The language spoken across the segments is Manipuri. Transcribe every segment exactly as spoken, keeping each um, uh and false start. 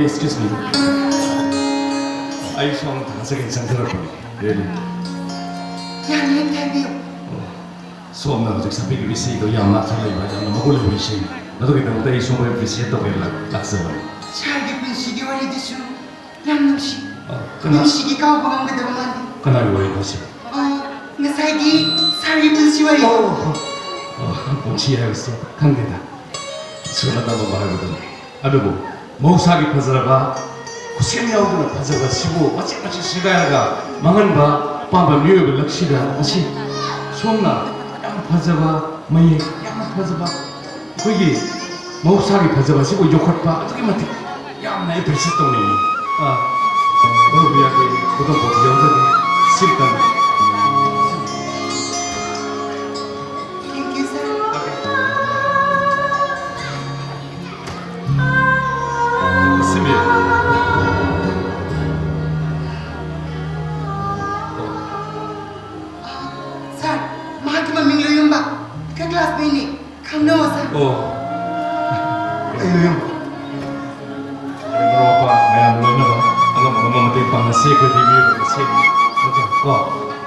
Excuse me. ꯑꯩ ꯁꯣꯝ ꯊꯥꯖꯒꯦꯅ ꯆꯪꯖꯔꯛꯄꯅꯤ꯫ Really? ꯌꯥꯅꯤ, ꯍꯥꯏꯕꯤꯌꯨ꯫ ꯁꯣꯝꯅ ꯍꯧꯖꯤꯛ ꯁꯛꯄꯤꯔꯤꯕ ꯏꯁꯩꯗꯣ ꯌꯥꯝ ꯉꯥꯛꯆ ꯂꯩꯕ, ꯌꯥꯝꯅ ꯃꯒꯨꯟ ꯂꯩꯕ ꯏꯁꯩꯅꯤ꯫ ꯃꯗꯨꯒꯤꯗꯃꯛꯇ ꯑꯩ ꯁꯣꯝꯕꯨ appreciate ꯇꯧꯒꯦꯅ ꯂꯥꯛꯆꯕꯅꯤ꯫ ꯁꯥꯔꯒꯤ ꯄꯨꯟꯁꯤꯒꯤ ꯋꯥꯔꯤꯗꯨꯁꯨ ꯌꯥꯝ ꯅꯨꯡꯁꯤ꯫ ꯑ, ꯀꯅꯥ-, ꯅꯨꯡꯁꯤꯒꯤ ꯀꯥꯎꯕ ꯉꯝꯒꯗꯕ ꯃꯥꯟꯗꯦ꯫ ꯀꯅꯥꯒꯤ ꯋꯥꯔꯤꯅꯣ ꯍꯥꯏꯁꯤꯕꯣ? ꯑ, ꯉꯁꯥꯏꯒꯤ ꯁꯥꯔꯒꯤ ꯄꯨꯟꯁꯤ ꯋꯥꯔꯤ꯫ ꯑꯣ, ꯑꯣ, ꯑꯣ, ꯄꯨꯟꯁꯤ ꯍꯥꯏꯕꯁꯤ ꯈꯪꯗꯦꯗ꯫ ꯏꯁꯣꯔꯅ ꯇꯝꯃꯝꯕ ꯍꯥꯏꯕꯗꯨꯅꯤ꯫ ꯑꯗꯨꯕꯨ ꯃꯍꯧꯁꯥꯒꯤ ꯐꯖꯔꯕ, ꯈꯨꯠꯁꯦꯝ ꯌꯥꯎꯗꯅ ꯐꯖꯕ ꯁꯤꯕꯨ ꯃꯆꯦꯠ ꯃꯆꯦꯠ ꯁꯦꯒꯥꯏꯔꯒ ꯃꯥꯡꯍꯟꯕ ꯑꯄꯥꯝꯕ ꯃꯤꯑꯣꯏꯕ ꯂꯛꯁꯤꯗ ꯉꯁꯤ ꯁꯣꯝꯅ ꯌꯥꯝ ꯐꯖꯕ ꯃꯌꯦꯛ, ꯌꯥꯝꯅ ꯐꯖꯕ ꯑꯩꯈꯣꯏꯒꯤ ꯃꯍꯧꯁꯥꯒꯤ ꯐꯖꯕ ꯑꯁꯤꯕꯨ ꯌꯣꯛꯈꯠꯄ ꯑꯗꯨꯛꯀꯤ ꯃꯇꯤꯛ ꯌꯥꯝꯅ appreciate ꯇꯧꯅꯤꯡꯉꯤ꯫ ꯑꯥ, ꯃꯔꯨꯞ ꯕꯤꯌꯥꯒꯤ ꯈꯨꯗꯝ ꯄꯣꯠꯇꯤ ꯌꯥꯎꯖꯗꯦ꯫ ꯁꯤꯝꯇꯪ꯫ Thank you, sir. ꯁꯤꯝꯕꯤ꯫ Sir, ꯃꯍꯥꯛꯀꯤ ꯃꯃꯤꯡ ꯂꯣꯌꯨꯝꯕ꯫ ꯑꯩꯈꯣꯏ classmateꯅꯤ꯫ ꯈꯪꯅꯧ, sir꯫ ꯑꯣ꯫ ꯑꯩ ꯂꯣꯌꯨꯝꯕ꯫ ꯑꯩ ꯃꯔꯨꯞ ꯃꯄꯥꯡ ꯃꯌꯥꯝ ꯂꯣꯏꯅꯕ ꯑꯉꯝ ꯑꯉꯝꯕ ꯃꯇꯦꯡ ꯄꯥꯡꯅꯁꯤ ꯑꯩꯈꯣꯏꯗꯤ ꯃꯤꯑꯣꯏꯕ ꯃꯁꯦꯟꯅꯤ꯫ ꯅꯠꯇ꯭ꯔꯥ? ꯀꯣ?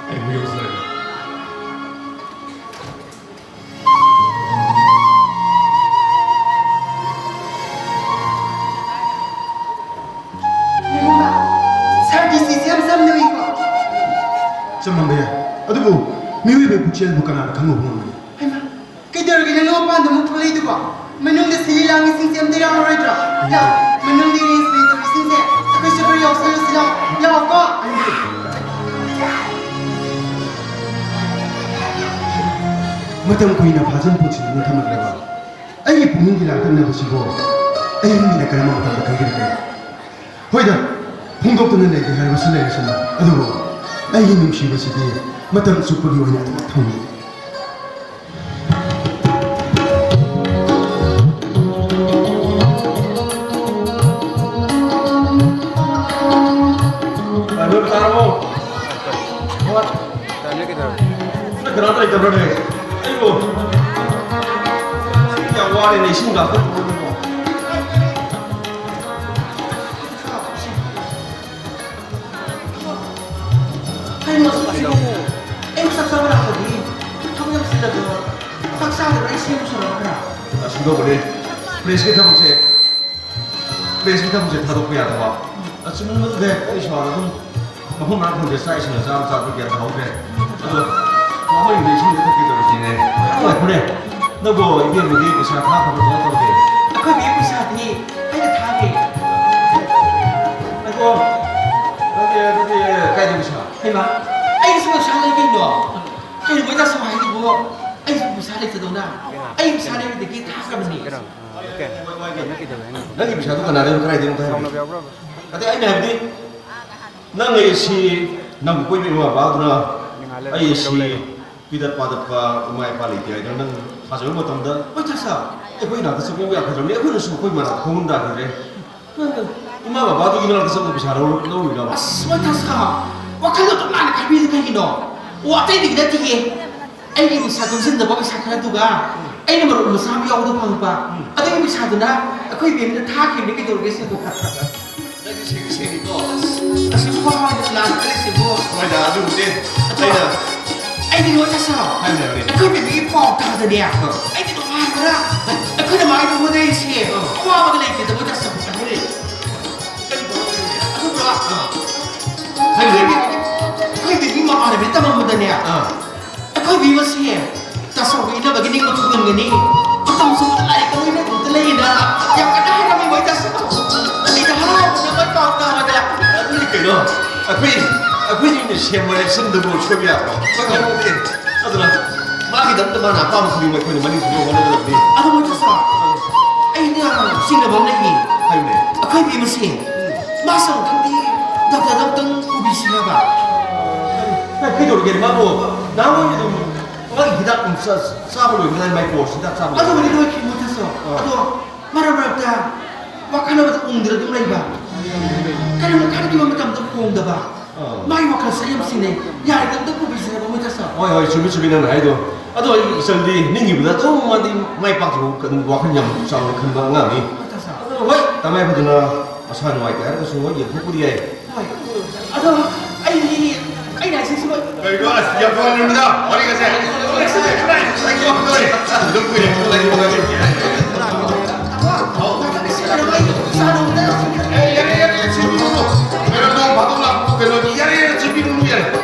ꯑꯩ ꯑꯃꯨꯛ ꯌꯧꯖꯔꯒꯦ꯫ ꯁꯥꯔ ꯗꯤ ꯁꯤꯁꯦ ꯌꯥꯝ ꯆꯝꯅ ꯎꯏꯀꯣ꯫ ꯆꯝꯃꯝꯕ ꯌꯥꯏ, ꯑꯗꯨꯕꯨ ꯃꯤꯑꯣꯏꯕꯒꯤ ꯄꯨꯛꯆꯦꯜꯕꯨ ꯀꯅꯥꯅ ꯈꯪꯂꯨꯕ ꯉꯝꯒꯅꯤ? ꯍꯩꯃꯥ, ꯀꯩꯗꯧꯔꯒꯦ ꯅꯪꯅ ꯃꯄꯥꯟꯗ ꯑꯃꯨꯛ ꯊꯣꯛꯂꯛꯏꯗꯨꯕꯣ? ꯃꯅꯨꯡꯗ ꯁꯤꯜꯂꯤ ꯂꯥꯡꯉꯤꯁꯤꯡꯁꯦ ꯑꯝꯇ ꯌꯥꯎꯔꯔꯣꯏꯗ꯭ꯔꯣ? ꯂꯥꯛꯑꯣ, ꯃꯅꯨꯡꯒꯤ arrangementꯇꯧꯔꯤꯁꯤꯡꯁꯦ ꯑꯩꯈꯣꯏꯁꯨ ꯈꯔ ꯌꯥꯎꯁꯜꯂꯁꯤ ꯂꯥꯛꯑꯣ꯫ ꯂꯥꯛꯑꯣꯀꯣ꯫ ꯃꯇꯝ ꯀꯨꯏꯅ ꯐꯥꯖꯤꯟ ꯄꯨꯟꯁꯤꯟꯗꯨꯅ ꯊꯝꯂꯛꯂꯕ ꯑꯩꯒꯤ ꯄꯨꯛꯅꯤꯡꯒꯤ ꯂꯥꯡꯇꯛꯅꯕꯁꯤꯕꯨ ꯑꯍꯤꯡꯒꯤꯅ ꯀꯔꯝꯕ ꯃꯇꯝꯗ ꯈꯪꯕꯤꯔꯛꯀꯅꯤ? ꯍꯣꯏꯗ, ꯐꯣꯡꯗꯣꯛꯇꯨꯅ ꯂꯩꯒꯦ ꯍꯥꯏꯔꯕꯁꯨ ꯂꯩꯔꯁꯅꯨ, ꯑꯗꯨꯕꯨ ꯑꯩꯒꯤ ꯅꯨꯡꯁꯤꯕꯁꯤꯗꯤ ꯃꯇꯝ ꯆꯨꯞꯄꯒꯤ ꯑꯣꯏꯅ ꯑꯗꯨꯃꯛ ꯊꯝꯃꯤ꯫ ꯂꯣꯏꯕ ꯇꯥꯔꯕꯣ? ꯅꯪ ꯀꯅꯥꯇ ꯂꯩꯇꯕ꯭ꯔꯅꯦ? ꯑꯩꯕꯨ ꯌꯥꯝ ꯋꯥꯔꯦꯅꯦ, ꯏꯁꯤꯡ ꯂꯥꯛꯇ ꯊꯝꯃꯣ꯫ ꯇꯧꯕꯅꯦ꯫ ꯄ꯭ꯔꯦꯁꯀꯤ ꯊꯕꯛꯁꯦ, ꯄ꯭ꯔꯦꯁꯀꯤ ꯊꯕꯛꯁꯦ ꯊꯥꯗꯣꯛꯄ ꯌꯥꯗꯕ꯫ ꯑꯆꯨꯝꯕꯗꯨꯗꯤ ꯑꯩ ꯁ꯭ꯋꯥꯏꯗ ꯑꯗꯨꯝ ꯃꯐꯝ ꯃꯔꯥꯡ ꯈꯪꯗꯦ, ꯆꯥꯛ ꯏꯁꯤꯡꯅ ꯆꯥꯕ ꯆꯥꯗꯕ ꯒ꯭ꯌꯥꯟ ꯇꯥꯍꯧꯗ꯭ꯔꯦ꯫ ꯑꯗꯣ ꯃꯣꯏꯒꯤꯗꯤ ꯏꯁꯤꯡꯗ ꯊꯛꯀꯦ ꯇꯧꯔꯤꯁꯤꯅꯦ꯫ ꯍꯣꯏ, ꯍꯣꯔꯦꯟ ꯅꯪꯕꯨ ꯏꯕꯦꯝꯃꯒꯤ ꯄꯩꯁꯥ ꯊꯥꯈ꯭ꯔꯕ ꯀꯃꯥꯏꯅ ꯇꯧꯒꯦ? ꯑꯩꯈꯣꯏ ꯕꯦꯡ ꯄꯩꯁꯥꯗꯤ ꯑꯩꯅ ꯊꯥꯒꯦ꯫ ꯉꯥꯏꯈꯣ, ꯅꯪꯒꯤ ꯑꯗꯨꯗꯤ ꯀꯥꯏꯗ ꯄꯩꯁꯥ? ꯍꯩꯃꯥ, ꯑꯩꯒꯤꯁꯨ ꯄꯩꯁꯥ ꯂꯩ ꯀꯩꯅꯣ꯫ ꯀꯩꯅꯣ ꯃꯣꯏ ꯇꯥꯁꯣ ꯍꯥꯏꯗꯨꯕꯨ? ꯑꯩꯁꯨ ꯄꯩꯁꯥ ꯂꯩꯇꯗꯧꯅ? ꯑꯩ ꯄꯩꯁꯥ ꯂꯩꯕꯗꯒꯤ ꯊꯥꯈ꯭ꯔꯕꯅꯤ꯫ ꯅꯪꯒꯤ ꯄꯩꯁꯥꯗꯣ ꯀꯅꯥꯗꯩꯅꯣ, ꯀꯗꯥꯏꯗꯩꯅꯣ ꯑꯝꯇ ꯍꯥꯏꯔꯛꯑꯣ꯫ ꯑꯗꯩ ꯑꯩꯅ ꯍꯥꯏꯕꯗꯤ, ꯅꯪ ꯑꯩ ꯁꯤ, ꯅꯪ ꯀꯣꯏꯕ ꯏꯃꯥ ꯕꯕꯥꯗꯨꯅ ꯑꯩ ꯁꯤ ꯄꯤꯗꯠ ꯄꯥꯗꯠꯄ ꯏꯃꯥ ꯏꯄꯥ ꯂꯩꯇꯦ ꯍꯥꯏꯗꯅ ꯅꯪ ꯊꯥꯖꯕ ꯃꯇꯝꯗ, ꯍꯣꯏ ꯇꯥꯁꯥ, ꯑꯩꯈꯣꯏ ꯅꯥꯛꯇ ꯆꯠꯄ ꯌꯥꯈꯤꯗ꯭ꯔꯕꯅꯤ, ꯑꯩꯈꯣꯏꯅꯁꯨ ꯑꯩꯈꯣꯏ ꯃꯅꯥꯛꯇ ꯈꯣꯡꯒꯨꯟ ꯇꯥꯈꯤꯗ꯭ꯔꯦ꯫ ꯅꯪ ꯏꯃꯥ ꯕꯕꯥꯗꯨꯒꯤ ꯃꯅꯥꯛꯇ ꯆꯠꯂꯒ ꯄꯩꯁꯥ ꯂꯧꯔ-, ꯂꯧꯔꯤꯔꯕ? ꯑꯁ, ꯃꯣꯏ ꯇꯥꯁꯥ, ꯋꯥꯈꯜꯗꯣ ꯑꯗꯨꯝ ꯂꯥꯟꯅ ꯈꯟꯕꯤꯗꯣ ꯀꯩꯒꯤꯅꯣ? ꯑꯣ, ꯑꯇꯩꯗꯒꯤ ꯅꯠꯇꯦꯌꯦ꯫ ꯑꯩꯒꯤ ꯄꯩꯁꯥ ꯇꯨꯡꯁꯤꯟꯗꯕ ꯄꯩꯁꯥ ꯈꯔꯗꯨꯒ ꯑꯩꯅ ꯃꯔꯨꯞ ꯃꯆꯥ ꯑꯃ ꯌꯥꯎꯕꯗꯣ ꯐꯪꯉꯛꯄ꯫ ꯎꯝ꯫ ꯑꯗꯨꯒꯤ ꯄꯩꯁꯥꯗꯨꯅ ꯑꯩꯈꯣꯏ ꯕꯦꯝꯗ ꯊꯥꯈꯤꯕꯅꯤ, ꯀꯩꯗꯧꯔꯒꯦ ꯁꯤꯕꯨ? ꯅꯪꯗꯤ ꯁꯦꯡꯗꯤ ꯁꯦꯡꯉꯤꯀꯣ꯫ ꯑꯁ, ꯑꯁꯤꯕꯨ ꯋꯥ ꯍꯥꯏꯗꯅ ꯂꯥꯟꯈ꯭ꯔꯦ ꯁꯤꯕꯨ꯫ ꯍꯣꯏꯗ, ꯑꯗꯨꯕꯨꯗꯤ꯫ ꯑꯗꯣ ꯑꯩꯅ ꯑꯩꯗꯤ ꯂꯣꯏ ꯇꯥꯁꯜꯂꯣ꯫ ꯍꯥꯏꯌꯨꯅꯦ, ꯍꯥꯏꯌꯨꯅꯦ꯫ ꯑꯩꯈꯣꯏ ꯕꯦꯕꯤꯒꯤ ꯄꯥꯎ ꯇꯥꯗꯅꯦ꯫ ꯑꯥ꯫ ꯑꯩꯗꯤ ꯅꯨꯡꯉꯥꯏꯕꯅ ꯑꯩꯈꯣꯏꯅ ꯃꯥꯏꯗ ꯍꯣꯠꯅꯔꯤꯁꯦ꯫ ꯑꯥ꯫ ꯑꯋꯥꯕꯒ ꯂꯩꯇꯦꯗ ꯃꯣꯏ ꯇꯥꯁꯜꯂꯣ꯫ ꯍꯥꯏꯌꯨꯅꯦ꯫ ꯀꯔꯤ ꯄꯥꯎꯅꯣ? ꯑꯗꯨꯕꯨꯔꯣ? ꯑꯥ꯫ ꯍꯥꯏꯌꯨꯅꯦ꯫ ꯑꯩꯈꯣꯏ ꯕꯦꯕꯤ, ꯑꯩꯈꯣꯏ ꯕꯦꯕꯤ ꯃꯃꯥꯟꯅꯕꯤ ꯇꯝꯃꯝꯕꯗꯅꯦ꯫ ꯑꯥ꯫ ꯑꯩꯈꯣꯏ ꯕꯦꯕꯤꯁꯦ ꯇꯥꯁꯜꯂꯣ ꯏꯅꯕꯒꯤ ꯅꯤꯡꯕ ꯊꯨꯡꯍꯟꯒꯅꯤ꯫ ꯃꯇꯝ ꯆꯨꯞꯄꯗ ꯂꯥꯏꯔꯤꯛ ꯇꯝꯕꯒꯤ ꯃꯇꯝꯗ ꯂꯩꯌꯦꯅ ꯌꯥꯝ ꯀꯟꯅ ꯍꯥꯏꯔꯝꯃꯤ ꯃꯣꯏ ꯇꯥꯁꯜꯂꯣ꯫ ꯑꯩꯗꯤ ꯍꯔꯥꯎꯕꯅ ꯃꯣꯏ ꯄꯥꯎ ꯇꯥꯕꯗ꯫ ꯑꯗꯨꯅꯤ ꯀꯩꯅꯣ, ꯑꯩꯈꯣꯏ, ꯑꯩꯈꯣꯏꯅꯤꯅ ꯁꯦꯝꯕ ꯑꯦꯛꯁꯟꯗꯨꯕꯨ ꯁꯣꯏꯕ ꯌꯥꯕ꯭ꯔꯣ? ꯁꯣꯏꯕ ꯌꯥꯄꯣꯠꯇꯦ꯫ ꯑꯗꯨꯅ ꯃꯥꯒꯤꯗꯃꯛꯇ ꯃꯥꯅ ꯑꯄꯥꯝꯕ ꯈꯨꯗꯤꯡꯃꯛ ꯑꯩꯈꯣꯏꯅ ꯃꯅꯤꯡ ꯍꯟꯕ ꯍꯣꯠꯅꯒꯗꯕꯅꯤ꯫ ꯑꯗꯣ ꯃꯣꯏ ꯇꯥꯁꯜꯂꯣ, ꯑꯩꯅ ꯆꯤꯡꯅꯕ ꯑꯃ ꯂꯩꯌꯦ꯫ ꯍꯥꯏꯌꯨꯅꯦ꯫ ꯑꯩꯈꯣꯏ ꯕꯦꯕꯤꯁꯦ ꯃꯥꯁꯨ ꯑꯃꯨꯛꯇꯪꯗꯤ ꯗꯥꯛꯇꯔꯗ ꯑꯃꯨꯛꯇꯪ ꯄꯨꯕꯤꯁꯤ ꯍꯥꯏꯕ꯫ ꯀꯩ-, ꯀꯩꯗꯧꯔꯒꯦ ꯃꯥꯕꯨ? ꯅꯍꯥꯟꯋꯥꯏ ꯑꯗꯨꯝ ꯃꯥꯒꯤ ꯍꯤꯗꯥꯛ ꯑꯗꯨꯝ ꯆꯥ-, ꯆꯥꯕ ꯂꯣꯏꯕꯗ ꯃꯥꯏ ꯀꯣꯔꯁ ꯍꯤꯗꯥꯛ ꯆꯥꯕ ꯂꯣꯏꯕꯗ꯫ ꯑꯗꯨꯕꯨꯗꯤ ꯂꯣꯏꯈ꯭ꯔꯦ ꯃꯣꯏ ꯇꯥꯁꯜꯂꯣ꯫ ꯑꯥ꯫ ꯑꯗꯣ ꯃꯔꯛ ꯃꯔꯛꯇ ꯋꯥꯈꯜ ꯑꯃꯗ ꯎꯪꯗꯅ ꯑꯗꯨꯝ ꯂꯩꯕ꯫ ꯀꯔꯤꯒꯨꯝꯕ ꯈꯟꯈꯤꯕ ꯃꯇꯝꯗ ꯍꯣꯡꯗꯕ꯫ ꯑꯥ꯫ ꯃꯥꯒꯤ ꯋꯥꯈꯜꯁꯦ ꯌꯥꯝ ꯁꯤꯡꯅꯩ꯫ ꯌꯥꯔꯤꯗ ꯑꯝꯇ ꯄꯨꯕꯤꯁꯤ ꯍꯥꯏꯕ ꯃꯣꯏ ꯇꯥꯁꯜꯂꯣ꯫ ꯍꯣꯏ, ꯍꯣꯏ, ꯆꯨꯝꯃꯤ, ꯆꯨꯝꯃꯤ ꯅꯪꯅ ꯍꯥꯏꯗꯣ꯫ ꯑꯗꯣ ꯑꯩ ꯏꯆꯟꯗꯤ ꯅꯤꯡꯉꯤꯕꯗ ꯑꯗꯨꯝ ꯃꯥꯗꯤ ꯃꯥꯏ ꯄꯥꯛꯇꯕ ꯑꯗꯨꯝ ꯋꯥꯈꯜ ꯌꯥꯝ ꯆꯥꯎꯅ ꯈꯟꯕ ꯑꯉꯥꯡꯅꯤ꯫ ꯃꯣꯏ ꯇꯥꯁꯜꯂꯣ꯫ ꯑꯗꯣ ꯍꯣꯏ, ꯇꯉꯥꯏ ꯐꯗꯅ ꯃꯁꯥ ꯅꯨꯡꯉꯥꯏꯇꯦ ꯍꯥꯏꯔꯒꯁꯨ ꯍꯣꯏ ꯌꯦꯡꯊꯣꯛꯄꯗꯤ ꯌꯥꯏ꯫ ꯍꯣꯏ꯫ ꯑꯗꯣ ꯑꯩ, ꯑꯩꯅ ꯍꯥꯏꯁꯤꯁꯨ ꯀꯩꯅꯣ? ꯑꯁ, ꯌꯥꯝ ꯅꯨꯡꯉꯥꯏꯔꯝꯃꯤꯗ ꯋꯥꯔꯤꯒꯁꯦ꯫ ꯑꯩ ꯌꯥꯝ ꯅꯨꯡꯉꯥꯏꯔꯦ꯫ ꯑꯗꯨꯝ ꯀꯨꯏꯔꯦ꯫